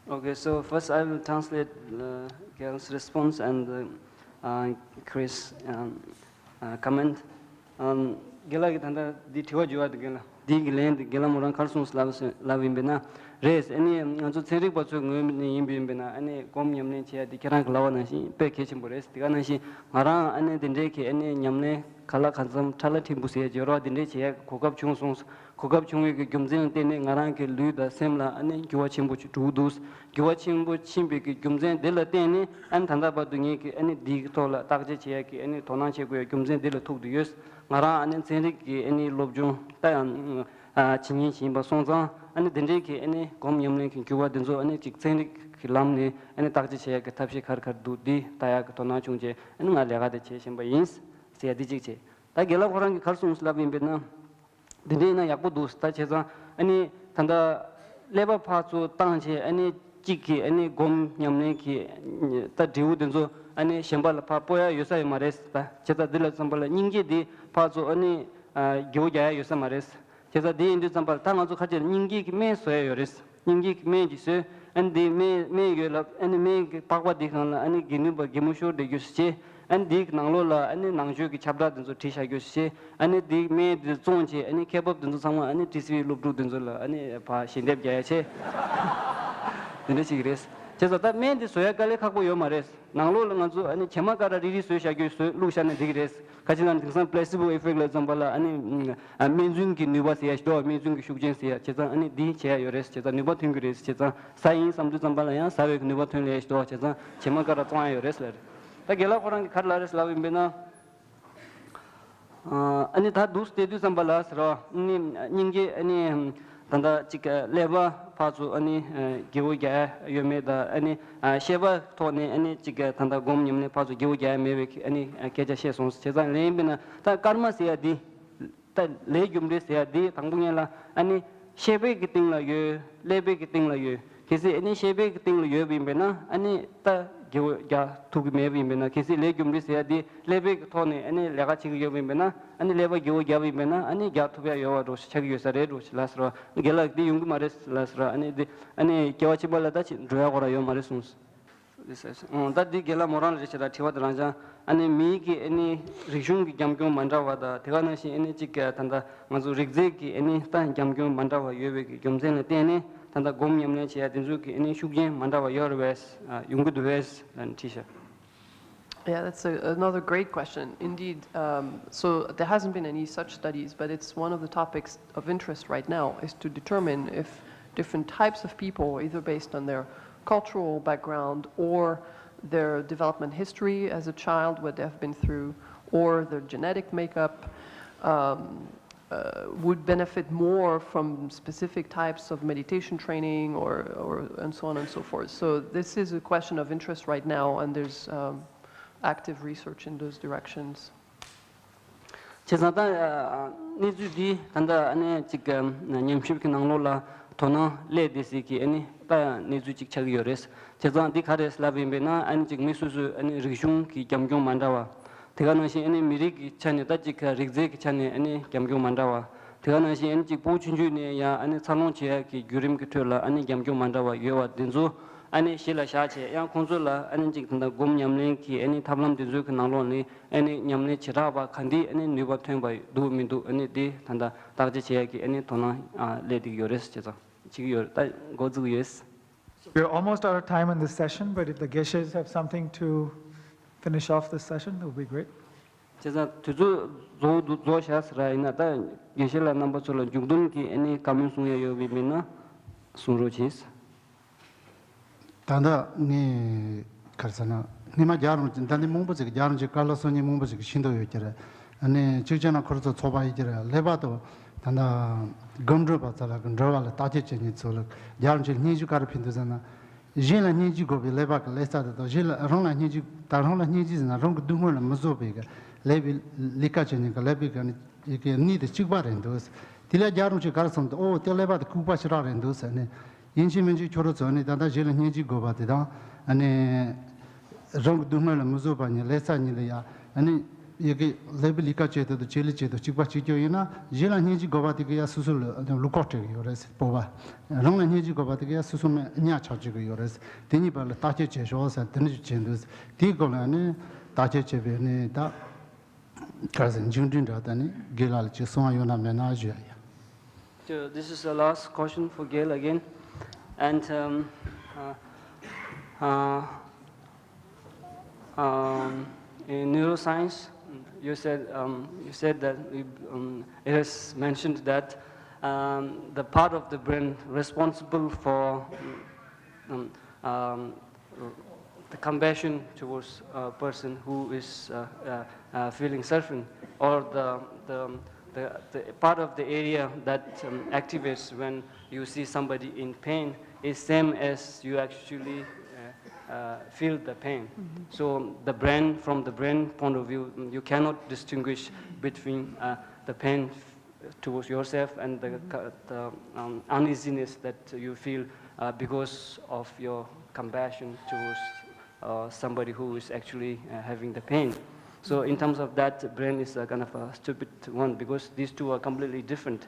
Okay, so first I will translate uh, Gail's response and uh, uh, Chris um, uh, comment. Um, རྒན་ལགས་ཀྱིས་ད་ལྟ་འདི་དྲི་བ་བརྗོད་པ་དེ་རྒན་ལགས་འདི་གི་ལན་དེ་རྒན་ལགས་མོ་རང་ག་རེ་གསུངས་ལབ་ལབ་ཡིན་པས་ན། རེད། ཨ་ནི་ང་ཚོ་ཚན་རིག་པ་ཚོའི་ངོས་ནས་ཡིན་པ་ཡིན་པས་ན། ཨ་ནི་སྒོམ་ཉམས་ལེན་བྱེད་ཡ་དེ་ཁྱེད་རང་གི་ལབ་པ་ནང་བཞིན་དཔེ་གལ་ཆེན་པོ་རེད། དེ་ག་ནང་བཞིན་ང་རང་ཨ་ནི་དེ་འདྲའི་གི་ཨ་ནི་ཉམས་ལེན་ག་ལ་གང་འཚམ་ཁྲ་ལ་ཕྲན་བུ་ཟེར་ཡ་བརྗོད་རོགས་དེ་འདྲའི་བྱེད་ཡ་གོ་སྐབས་བྱུང་སོང་། གོ་སྐབས་བྱུང་བའི་གི་རྒྱུ་མཚན་ལ་བརྟེན་ནས་ང་རང་གི་ལུས་དང་སེམས་ལ་ཨ་ནི་འགྱུར་བ་ཆེན་པོ་ཅིག་འགྲོ་གི་འདུག་འགྱུར་བ་ཆེན་པོ་ཕྱིན་པའི་གི་རྒྱུ་མཚན་འདི་ལ་བརྟེན་ནས་ཨ་ནི་ད་ལྟ་བར་དུ་ངས་གི་ཨ་ནི་འདིའི་གི་ཐོག་ལ་བརྟག་དཔྱད་བྱེད་ཡ་གི་ཨ་ནི་དོ་སྣང་བྱེད་དགོས་ཡ་རྒྱུ་མཚན་འདི་ལ་ཐུག་བསྡད་ཡོད། ང་རང་ཨ་ནི་ཚན་རིག་གི་ཨ་ནི་སློབ་སྦྱོང་ད་ཡང་བྱེད་མཁན་ཞིག་ཡིན་པ་སོང་ཙང་། ཨ་ནི་འདི་འདྲའི་གི་ཨ་ནི་སྒོམ་ཉམས་ལེན་གི་འགྱུར་བ་འདི་ཚོ་ཨ་ནི་ཅིག་ཚན་རིག་གི་ལམ་ནས་ཨ་ནི་བརྟག་དཔྱད་བྱེད་ཡ་གི་ཐབས་ཤེས་ག་རེ་ག་རེ་འདུག་འདི་ལྟ་ཡ་གི་དོ་སྣང་བྱུང་རྗེས་ཨ་ནི་ང་ལས་ཀ་དེ་བྱེད་བཞིན་པ་ཡིན་ཟེར་ཡ་འདི་གཅིག་བྱས། ད་རྒན་ལགས་ཁོ་རང་གིས་ག་རེ་གསུངས་ལབ་ཡིན་པས་ན། འདི་འདྲ་ཡིན་ན་ཡག་པོ་འདུག་ད་བྱས་ཙང་ཨ་ནི་ད་ལྟ་ཀླད་པ་ཕར་ཚུར་བཏང་བྱས་ཨ་ནི་གཅིག་གིས་ཨ་ནི་སྒོམ་ཉམས་ལེན་གྱི་ད་འབྲས་བུ་དེ་ཚོ་ཨ་ནི་གཞན་པ་ལ་ཕར་སྤོ་ཡ་ཡོད་ས་ཡོད་མ་རེད། ད་བྱས་ཙང་འདི་ལ་བསམ་པ་ལ་སྙིང་རྗེ་འདི་ཕར་ཚུར་ཨ་ནི་དགེ་བོ་རྒྱག་ཡ་ཡོད་ས་མ་རེད། བྱས་ཙང་འདི་ཡིན་དུས་ཙམ་པ་ལ་ད་ང་ཚོ་ཁ་ཆེར་སྙིང་རྗེ་གི་སྨན་བཟོ་ཡ་ཡོད་རེད། སྙིང་རྗེ་གི་སྨན་ཅིག་བཟོས། ཨ་ནི་འདི་སྨན་སྨན་ཡོད་ལབ། ཨ་ནི་སྨན་གྱི་པགས་པ་འདི་སྒང་ལ་ཨ་ནི་དགེ་འདུན་པ་དགེ་མོ་ཤོར་བསྡད་རྒྱུ་ཞིག་བྱས། ཨ་ནི་འདིའི་ནང་ལོགས་ལ་ཨ་ནི་ནང་ཆོས་ཀྱི་ཁྱབ་བསྒྲགས་འདི་ཚོ་བྲིས་བཞག་རྒྱུ་ཞིག་བྱས། ཨ་ནི་འདིའི་སྨན་འདི་བཙོངས་བྱས་ཨ་ནི་ཁེ་འབབ་འདི་ཚོ་ཚང་མ་ཨ་ནི་ཊི་སི་ཝི་སློབ་ཕྲུག་འདི་ཚོ་ལ་ཨ་ནི་ཕར་ཞལ་འདེབས་རྒྱག་ཡ་བྱས། འདི་འདྲ་ཞིག་རེད། བྱས་ཙང་ད་སྨན་འདི་བཟོ་ཡ་དཀའ་ལས་ཁག་པོ་ཡོད་མ་རེད། ནང་ལོགས་ལ་ང་ཚོ་ཨ་ནི་བྱེ་མ་ཀ་ར་རིལ་རིལ་བཟོས་བཞག་རྒྱུ་བཟོས་བླུགས་བཞག་ན་འགྲིག་གི་རེད། ག་ཅི་ལབ་ན་དེང་སང་པི་ལེ་སི་བོ་ཨི་ཕེག་ལབ་ཙམ་པ་ལ་ཨ་ནི་སྨན་རྫུན་གྱི་ནུས་པ་ཟེར་ཡ་ཞིག་འདུག་སྨན་རྫུན་གྱི་ཤུགས་རྐྱེན་ཟེར་ཡ། བྱས་ཙང་ཨ་ནི་འདི་བྱེད་ཡ་ཡོད་རེད། བྱས་ཙང་ནུས་པ་ཐོན་གྱི་རེད། བྱས་ཙང་ཟ་ཡིན་བསམ་དུས་ཙམ་པ་ལ་ཡང་ཟ་བའི་ནུས་པ་ཐོན་ལེ་ཡ་ཞིག་འདུག་བྱས་ཙང་བྱེ་མ་ཀ་ར་བཙོང་ཡ་ཡོད་རེད་ཟེར་ལབ་རེད། ད་རྒན་ལགས་ཁོ་རང་གིས་ག་རེ་ལབ་རེད་ལབ་ཡིན་པས་ན། ཨ་ནི་ད་འདུག་བལྟས་དུས་ཙམ་པ་ལ་ཟེར་བ་ནི་སྙིང་རྗེ་ཨ་ནི་ད་ལྟ་ཅིག་ཀླད་པ་ཕར་ཚུར་ཨ་ནི་དགེ་བོ་རྒྱག་ཡ་ཡོད་མེད་དང་ཨ་ནི་ཤེས་པ་ཐོག་ནས་ཨ་ནི་ཅིག་ད་ལྟ་སྒོམ་ཉམས་ལེན་ཕར་ཚུར་དགེ་བོ་རྒྱག་ཡ་མེད་པའི་ཨ་ནི་སྐད་ཆ་བཤད་སོང་། བྱས་ཙང་ལན་ཡིན་པས་ན་ད་ཀརྨ་ཟེར་ཡ་འདི་ད་ལས་རྒྱུ་འབྲས་ཟེར་ཡ་འདི་དང་པོ་ངེད་ལ་ཨ་ནི་ཤེས་པའི་གི་སྟེང་ལ་ཡོད། ཀླད་པའི་གི་སྟེང་ལ་ཡོད། གལ་སྲིད་ཨ་ནི་ཤེས་པའི་གི་སྟེང་ལ་ཡོད་པ་ཡིན་པས་ན་ཨ་ནི་ད་ དགེ་བ་རྒྱག་ཐུབ་ཀྱི་མེད་པ་ཡིན་པས་ན། གལ་སྲིད་ལས་རྒྱུ་འབྲས་ཟེར་ཡ་འདི་ཀླད་པའི་ཐོག་ནས་ཨ་ནི་ལས་ཀ་བྱེད་ཀྱི་ཡོད་པ་ཡིན་པས་ན། ཨ་ནི་ཀླད་པ་དགེ་བ་བརྒྱབ་པ་ཡིན་པས་ན། ཨ་ནི་རྒྱག་ཐུབ་ཡ་ཡོད་པ་འདྲ་ཞིག་ཆགས་ཀྱི་ཡོད་ས་རེད་འདྲ་ཞིག་ལབ་ཟེར་བ། རྒན་ལགས་འདི་ཡོང་གི་མ་རེད་ལབ་ཟེར་བ། ཨ་ནི་འདི་ཨ་ནི་སྐྱེ་བ་ཕྱི་མ་ལ་ད་ཅིག་འགྲོ་ཡ་ཁོ་རང་ཡོད་མ་རེད་གསུངས། ཨོ། ད་འདི་རྒན་ལགས་མོ་རང་རེད་ཤག་ད་དྲི་བ་དེ་རང་ཅང་། ཨ་ནི་མིའི་གི་ཨ་ནི་རིག་གཞུང་གི་རྒྱབ་ལྗོངས་མ་འདྲ་བ་དང་། དེ་ག་ནང་བཞིན་ཨ་ནི་གཅིག་ད་ལྟ་ང་ཚོ་རིགས་རྫས་ཀྱི་ཨ་ནི་ད་རྒྱབ་ལྗོངས་མ་འདྲ་བ་ཡོད་པའི་གི་རྒྱུ་མཚན་ལ་བརྟེན་ནས། ད་ལྟ་སྒོམ་ཉམས་ལེན་བྱེད་ཡ་དེ་ཚོ་གི་ཨ་ནི་ཤུགས་རྐྱེན་མ་འདྲ་བ་ཡོད་རེད་པས། ཨ། ཡོང་གི་འདུག་པས་ལབ་ནས་དྲིས་ཤག Yeah, that's a, another great question. Indeed, um, so there hasn't been any such studies, but it's one of the topics of interest right now, is to determine if different types of people, either based on their cultural background or their development history as a child, what they have been through, or their genetic makeup, um, uh, would benefit more from specific types of meditation training or, or and so on and so forth. So this is a question of interest right now, and there's um, active research in those directions. བྱས་ཙང་ད་གནས་ཚུལ་འདི་ད་ལྟ་ཨ་ནི་གཅིག་ཉམས་ཞིབ་ཀྱི་ནང་ལོགས་ལ་དོ་སྣང་སླེབས་བསྡད་སྲིད་ཀྱི་ཨ་ནི་ད་གནས་ཚུལ་གཅིག་ཆགས་ཀྱི་ཡོད་རེད། བྱས་ཙང་འདི་ག་རེ་ལབ་ཡིན་པས་ན། ཨ་ནི་གཅིག་མི་སོ་སོའི་ཨ་ནི་རིག་གཞུང་གི་རྒྱབ་ལྗོངས་མ་འདྲ་བ། དེ་ག་ནང་བཞིན་ཨ་ནི་མི་རིགས་ཀྱི་ཆ་ནས། ད་གཅིག་རིགས་རྫས་ཀྱི་ཆ་ནས་ཨ་ནི་རྒྱབ་ལྗོངས་མ་འདྲ་བ། དེ་ག་ནང་བཞིན་ཨ་ནི་གཅིག་ཕྲུ་གུ་ཆུང་ཆུང་ནས་ཡང་ཨ་ནི་འཚར་ལོངས་བྱེད་ཡག་གི་བརྒྱུད་རིམ་གྱི་ཁྲོད་ལ་ཨ་ནི་རྒྱབ་ལྗོངས་མ་འདྲ་བ་ཡོད་པ་འདི་ཚོ་ཨ་ནི་གཞི་ལ་བཞག་བྱས། ཡང་ཁོང་ཚོ་ལ་ཨ་ནི་གཅིག་ད་ལྟ་སྒོམ་ཉམས་ལེན་གྱི་ཨ་ནི་ཐབས་ལམ་འདི་ཚོའི་གི་ནང་ལོགས་ནས་ཨ་ནི་ཉམས་ལེན་བྱེ་བྲག་པ་ག་འདི་ཨ་ནི་ནུས་པ་ཐོན་པ་འདུག་མི་འདུག་ཨ་ནི་འདི་ད་ལྟ་བརྟག་དཔྱད་བྱེད་ཡག་གི་ཨ་ནི་དོ་སྣང་ཨ་སླེབས་བསྡད་ཀྱི་ཡོད་རེད། བྱས་ཙང་བྱེད་ཀྱི་ཡོད་རེད། ད་འགོ་འཛུགས་ཀྱི་ཡོད། We're almost out of time in this session, but if the geshes have something to finish off this session, that would be great. བྱས་ཙང་དུས་ཚོད་རྫོགས་འདུག་རྫོགས་བཞག་ཟེར་ཡིན་ན། ད་དགེ་བཤེས་ལགས་རྣམ་པ་ཚོ་ལ་མཇུག་སྡོམ་གྱི་ཨ་ནི་བཀའ་མོལ་གསུང་ཡ་ཡོད་པ་མིན་ན་གསུང་རོགས་གྱིས། ད་ལྟ་ངས་ག་རེ་ཟེར་ན། སྔོན་མ་རྒྱལ་བ་རིན་པོ་ཆེ། ད་ནི་མང་པོ་ཞིག་རྒྱལ་བ་རིན་པོ་ཆེ་བཀའ་སློབ་གསུང་མཁན་མང་པོ་ཞིག་ཤེས་འདོད་ཡོད་ཀྱི་རེད། ཨ་ནི་གཅིག་བྱས་ན་ཁོ་རང་ཚོ་ཚོགས་པ་ཡིན་གྱི་རེད། ཀླད་པ་དང་ད་ལྟ་སྒོམ་སྒྲུབ་པ་ཚོ་ལ་གི་འགྲོ་བ་ལ་བརྟག་དཔྱད་བྱེད་མཁན་ཚོ་ལ་རྒྱལ་བ་རིན་པོ་ཆེས་སྙན་ཞུ་ག་རེ་ཕུལ་འདུག་ཟེར་ན། གཞན་ལ་སྙན་འཇེབས་དགོས་པའི་ཀླད་པ་གི་ཀླད་རྩ་དེ་དང་། གཞན་ལ། རང་ལ་སྙན་འཇེབས། ད་རང་ལ་སྙན་འཇེབས་ཟེར་ན་རང་གི་སྡུག་བསྔལ་ལ་མི་བཟོད་པའི་གི་ཀླད་པའི་ལས་ཀ་བྱེད་མཁན་གི་ཀླད་པའི་གི་ནི་གི་ནད་དེ་གཅིག་པ་རེད་འདུག་དེ་ལ་རྒྱལ་བ་རིན་པོ་ཆེས་ག་རེ་གསུངས་འདུག་ཨོ། དེ་ཀླད་པ་དེ་ལྐུགས་པ་ཞེ་དྲག་རེད་འདུག་ཟེར་ནས། ཡིན་གཅིག་མིན་གཅིག་ཁྱོད་རང་ཚོ་ནི་ད་ལྟ་གཞན་ལ་སྙན་འཇེབས་དགོས་པ་དེ་དང་། ཨ་ནི་རང་གི་སྡུག་བསྔལ་ལ་མི་བཟོད་པ་གཉིས། ཀླད་རྩ་གཉིས་ལ་ཡ། ཨ་ནི་ཡི་གེ་ཀླད་པའི་ལས་ཀ་བྱེད་དུས་དང་བྱེད་ལས་བྱེད་དུས་གཅིག་པ་གཅིག་རྐྱང་ཡིན་ན། གཞན་ལ་སྙན་འཇེབས་དགོས་པ་དེ་གི་ཡ་སོ་སོ་ལ་བློ་ཁོག་སྤྲད་གི་ཡོད་རེད། སྤོབས་པ། རང་ལ་སྙན་འཇེབས་དགོས་པ་དེ་གི་ཡ་སོ་སོ་མི་གཉའ་ཆག་བྱེད་གི་ཡོད་རེད། དེ་གཉིས་བར་ལ་བརྟག་དཔྱད་བྱེད་ཤོག་ཟེར། དེ་འདྲ་ཞིག་བྱེད་འདུག་དེའི་སྐོར་ལ་ནི་བརྟག་དཔྱད་བྱས་པའི་ནི་ད་ག་རེ་ཟེར། མཇུག་འབྲས་འདྲ་ད་ནི་རྒན་ལགས་ལ་ཅིག་གསུང་བ་ཡོད་ན་མེད་ན་ཞུ་ཡ་ཡིན། So this is the last question for Gail again. And um, uh, uh, um, in neuroscience, you said, um, you said that we, um, it is mentioned that um, the part of the brain responsible for um, um, the compassion towards a person who is uh, uh, uh, feeling suffering, or the, the, the, the part of the area that um, activates when you see somebody in pain is same as you actually uh, uh, feel the pain. So the brain, from the brain point of view, you cannot distinguish between uh, the pain towards yourself and the, the um, uneasiness that you feel uh, because of your compassion towards uh, somebody who is actually uh, having the pain. So in terms of that, brain is a kind of a stupid one because these two are completely different.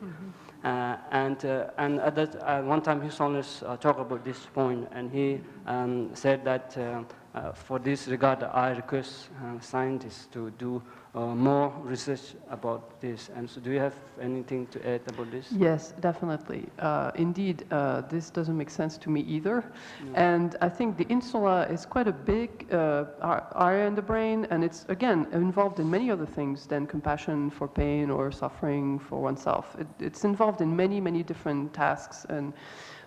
Uh, and uh, and at that, uh, one time His Holiness uh, talked about this point, and he um, said that uh, uh, for this regard, I request uh, scientists to do uh, more research about this. And so, do you have anything to add about this? Yes, definitely. Uh, indeed, uh, this doesn't make sense to me either. And I think the insula is quite a big uh, ar- area in the brain, and it's again involved in many other things than compassion for pain or suffering for oneself. It, it's involved in many, many different tasks, and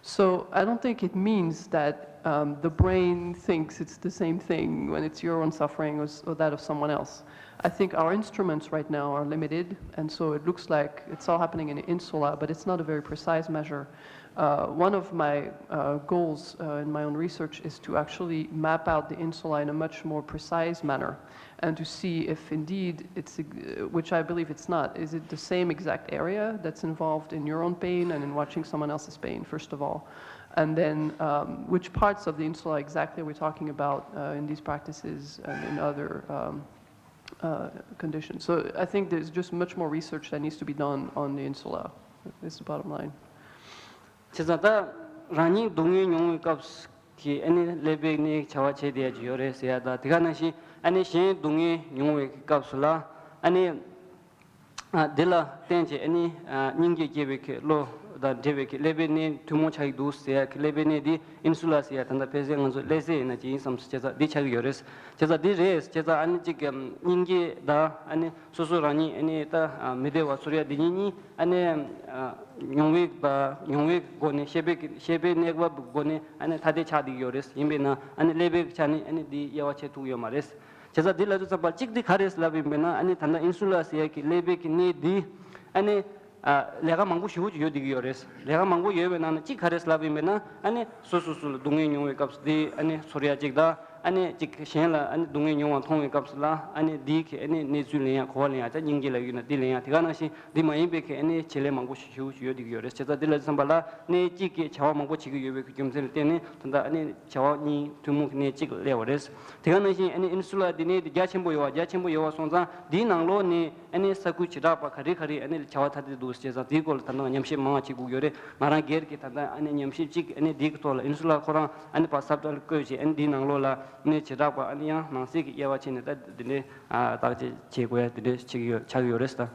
so I don't think it means that um, the brain thinks it's the same thing when it's your own suffering or, s- or that of someone else. I think our instruments right now are limited, and so it looks like it's all happening in the insula, but it's not a very precise measure. Uh, one of my uh, goals uh, in my own research is to actually map out the insula in a much more precise manner and to see if indeed it's, uh, which I believe it's not, is it the same exact area that's involved in your own pain and in watching someone else's pain, first of all? And then, um, which parts of the insula exactly are we talking about uh, in these practices and in other um, uh, conditions? So I think there's just much more research that needs to be done on the insula. Is the bottom line. བྱས་ཙང་ད་རང་ཉིད་སྡུག་བསྔལ་མྱོང་བའི་སྐབས་ཀྱི་ཨ་ནི་ཀླད་པའི་གནས་བྱ་བ་བྱེད་བསྡད་ཡ་ཅིག་ཡོད་རེད་ཟེར་ཡ་ད་དེ་ག་ནང་བཞིན་ཨ་ནི་གཞན་སྡུག་བསྔལ་མྱོང་བའི་སྐབས་སུ་ལ་ཨ་ནི། ཨ་འདི་ལ་བརྟེན་བྱས་ཨ་ནི་ཨ་སྙིང་རྗེ་སྐྱེ་བའི་གི་བློ་དང་འབྲེལ་བའི་གི་ཀླད་པའི་གནས་ཐུན་མོང་ཆགས་ཀྱི་འདུག་ཟེར་ཡ་གི་ཀླད་པའི་གནས་འདི་ཨིན་སུ་ལ་ཟེར་ཡ་ད་ལྟ་ཕལ་ཆེར་ང་ཚོ་ཀླད་ཟེར་ཡིན་ན་ཅིག་ཡིན་བསམ་སོང་། བྱས་ཙང་འདི་ཆགས་ཀྱི་ཡོད་རེད། བྱས་ཙང་འདི་རེད། བྱས་ཙང་ཨ་ནི་གཅིག་གི་སྙིང་རྗེ་དང་ཨ་ནི་སོ་སོ་རང་ཉིད་ཨ་ནི་ད་མི་བདེ་བ་ཚོར་ཡ་འདི་གཉིས་གཉིས་ཨ་ནི་མྱོང་བའི་མྱོང་བའི་སྒོ་ནས་ཤེས་པའི་ཤེས་པའི་གནས་བབ་སྒོ་ནས་ཨ་ནི་ཐ་དད་ཆགས་བསྡད་ཀྱི་ཡོད་རེད། ཡིན་པས་ན་ཨ་ནི་ཀླད་པའི་ཆ་ནས་ཨ་ནི་འདི་དབྱེ་བ་ཕྱེ་ཐུབ་ཡོད་མ་རེད། བྱས་ཙང་འདི་ལབ་དུས་ཙམ་པ་གཅིག་འདི་ག་རེ་ལབ་ཡིན་པས་ན་ཨ་ནི་ད་ལྟ་ཨིན་སུ་ལ་ཟེར་ཡ་གི་ཀླད་པའི་གི་གནས་འདི་ཨ་ནི་ཨ་ལས་ཀ་མང་པོ་ཞེ་པོ་ཅིག་ཡོད་བསྡད་ཀྱི་ཡོད་རེད། ལས་ཀ་མང་པོ་ཡོད་པའི་ནང་ནས་གཅིག་ག་རེ་ལབ་ཡིན་པས་ན་ཨ་ནི་སོ་སོ་སོ་ལ་སྡུག་བསྔལ་མྱོང་བའི་སྐབས་སུ་འདི་ཨ་ནི་ཚོར་ཡ་གཅིག་དང་ཨ་ནི་གཅིག་གཞན་ལ་ཨ་ནི་སྡུག་བསྔལ་མྱོང་བ་མཐོང་བའི་སྐབས་སུ་ལ་ཨ་ནི་འདིའི་གི་ཨ་ནི་གནས་ཚུལ་ལེན་ཡ་གོ་བ་ལེན་ཡ་ད་སྙིང་རྗེ་ལབ་ཡོད་ན་འདི་ལེན་ཡ་དེ་ག་ནང་བཞིན་འདི་མ་ཡིན་པའི་གི་ཨ་ནི་བྱེད་ལས་མང་པོ་ཞེ་པོ་ཅིག་ཡོད་བསྡད་ཀྱི་ཡོད་རེད། བྱས་ཙང་འདི་ལབ་དུས་ཙམ་པ་ལ་གནས་གཅིག་གིས་བྱ་བ་མང་པོ་བྱེད་ཀྱི་ཡོད་པའི་གི་རྒྱུ་མཚན་ལ་བརྟེན་ནས་ད་ལྟ་ཨ་ནི་བྱ་བ་གཉིས་ཐུན་མོང་གི་གནས་གཅིག་སླེབས་པ་རེད། དེ་ག་ནང་བཞིན་ཨ་ནི་ཨིན་སུ་ལ་འདི་ནི་རྒྱ་ཆེན་པོ་ཡོད་པ་རྒྱ་ཆེན་པོ་ཡོད་པ་སོང་ཙང་འདིའི་ནང་ལོགས་ནས་ཨ་ནི་ས་ཁུལ་བྱེ་བྲག་པ་ག་རེ་ག་རེ་ཨ་ནི་བྱ་བ་ཐ་དད་འདུག་ཟེར་ཙང་དེའི་སྐོར་ལ་ད་ལྟ་ཉམས་ཞིབ་མང་བ་བྱེད་དགོས་ཀྱི་ཡོད་རེད། ང་རང་སྒེར་གྱི་ད་ལྟ་ཨ་ནི་ཉམས་ཞིབ་གཅིག་ཨ་ནི་འདིའི་ཐོག་ལ་ཨིན་སུ་ལ་ཁོ་རང་ཨ་ནི་ཕར་སབ་ཊལ་བཀོད་བྱས་ཨ་ནི་འདིའི་ནང་ལོགས་ལ་ཨ་ནི་བྱེ་བྲག་པ་ཨ་ནི་ཡང་ནང་གསེས་ཀྱི་དབྱེ་བ་ཕྱེ་ནས་ད་འདི་འདྲའི་བརྟག་དཔྱད་བྱེད་དགོས་ཡ་འདི་འདྲའི་བྱེད་ཀྱི་ཡོད་ཆགས་ཀྱི་ཡོད་རེད་ད།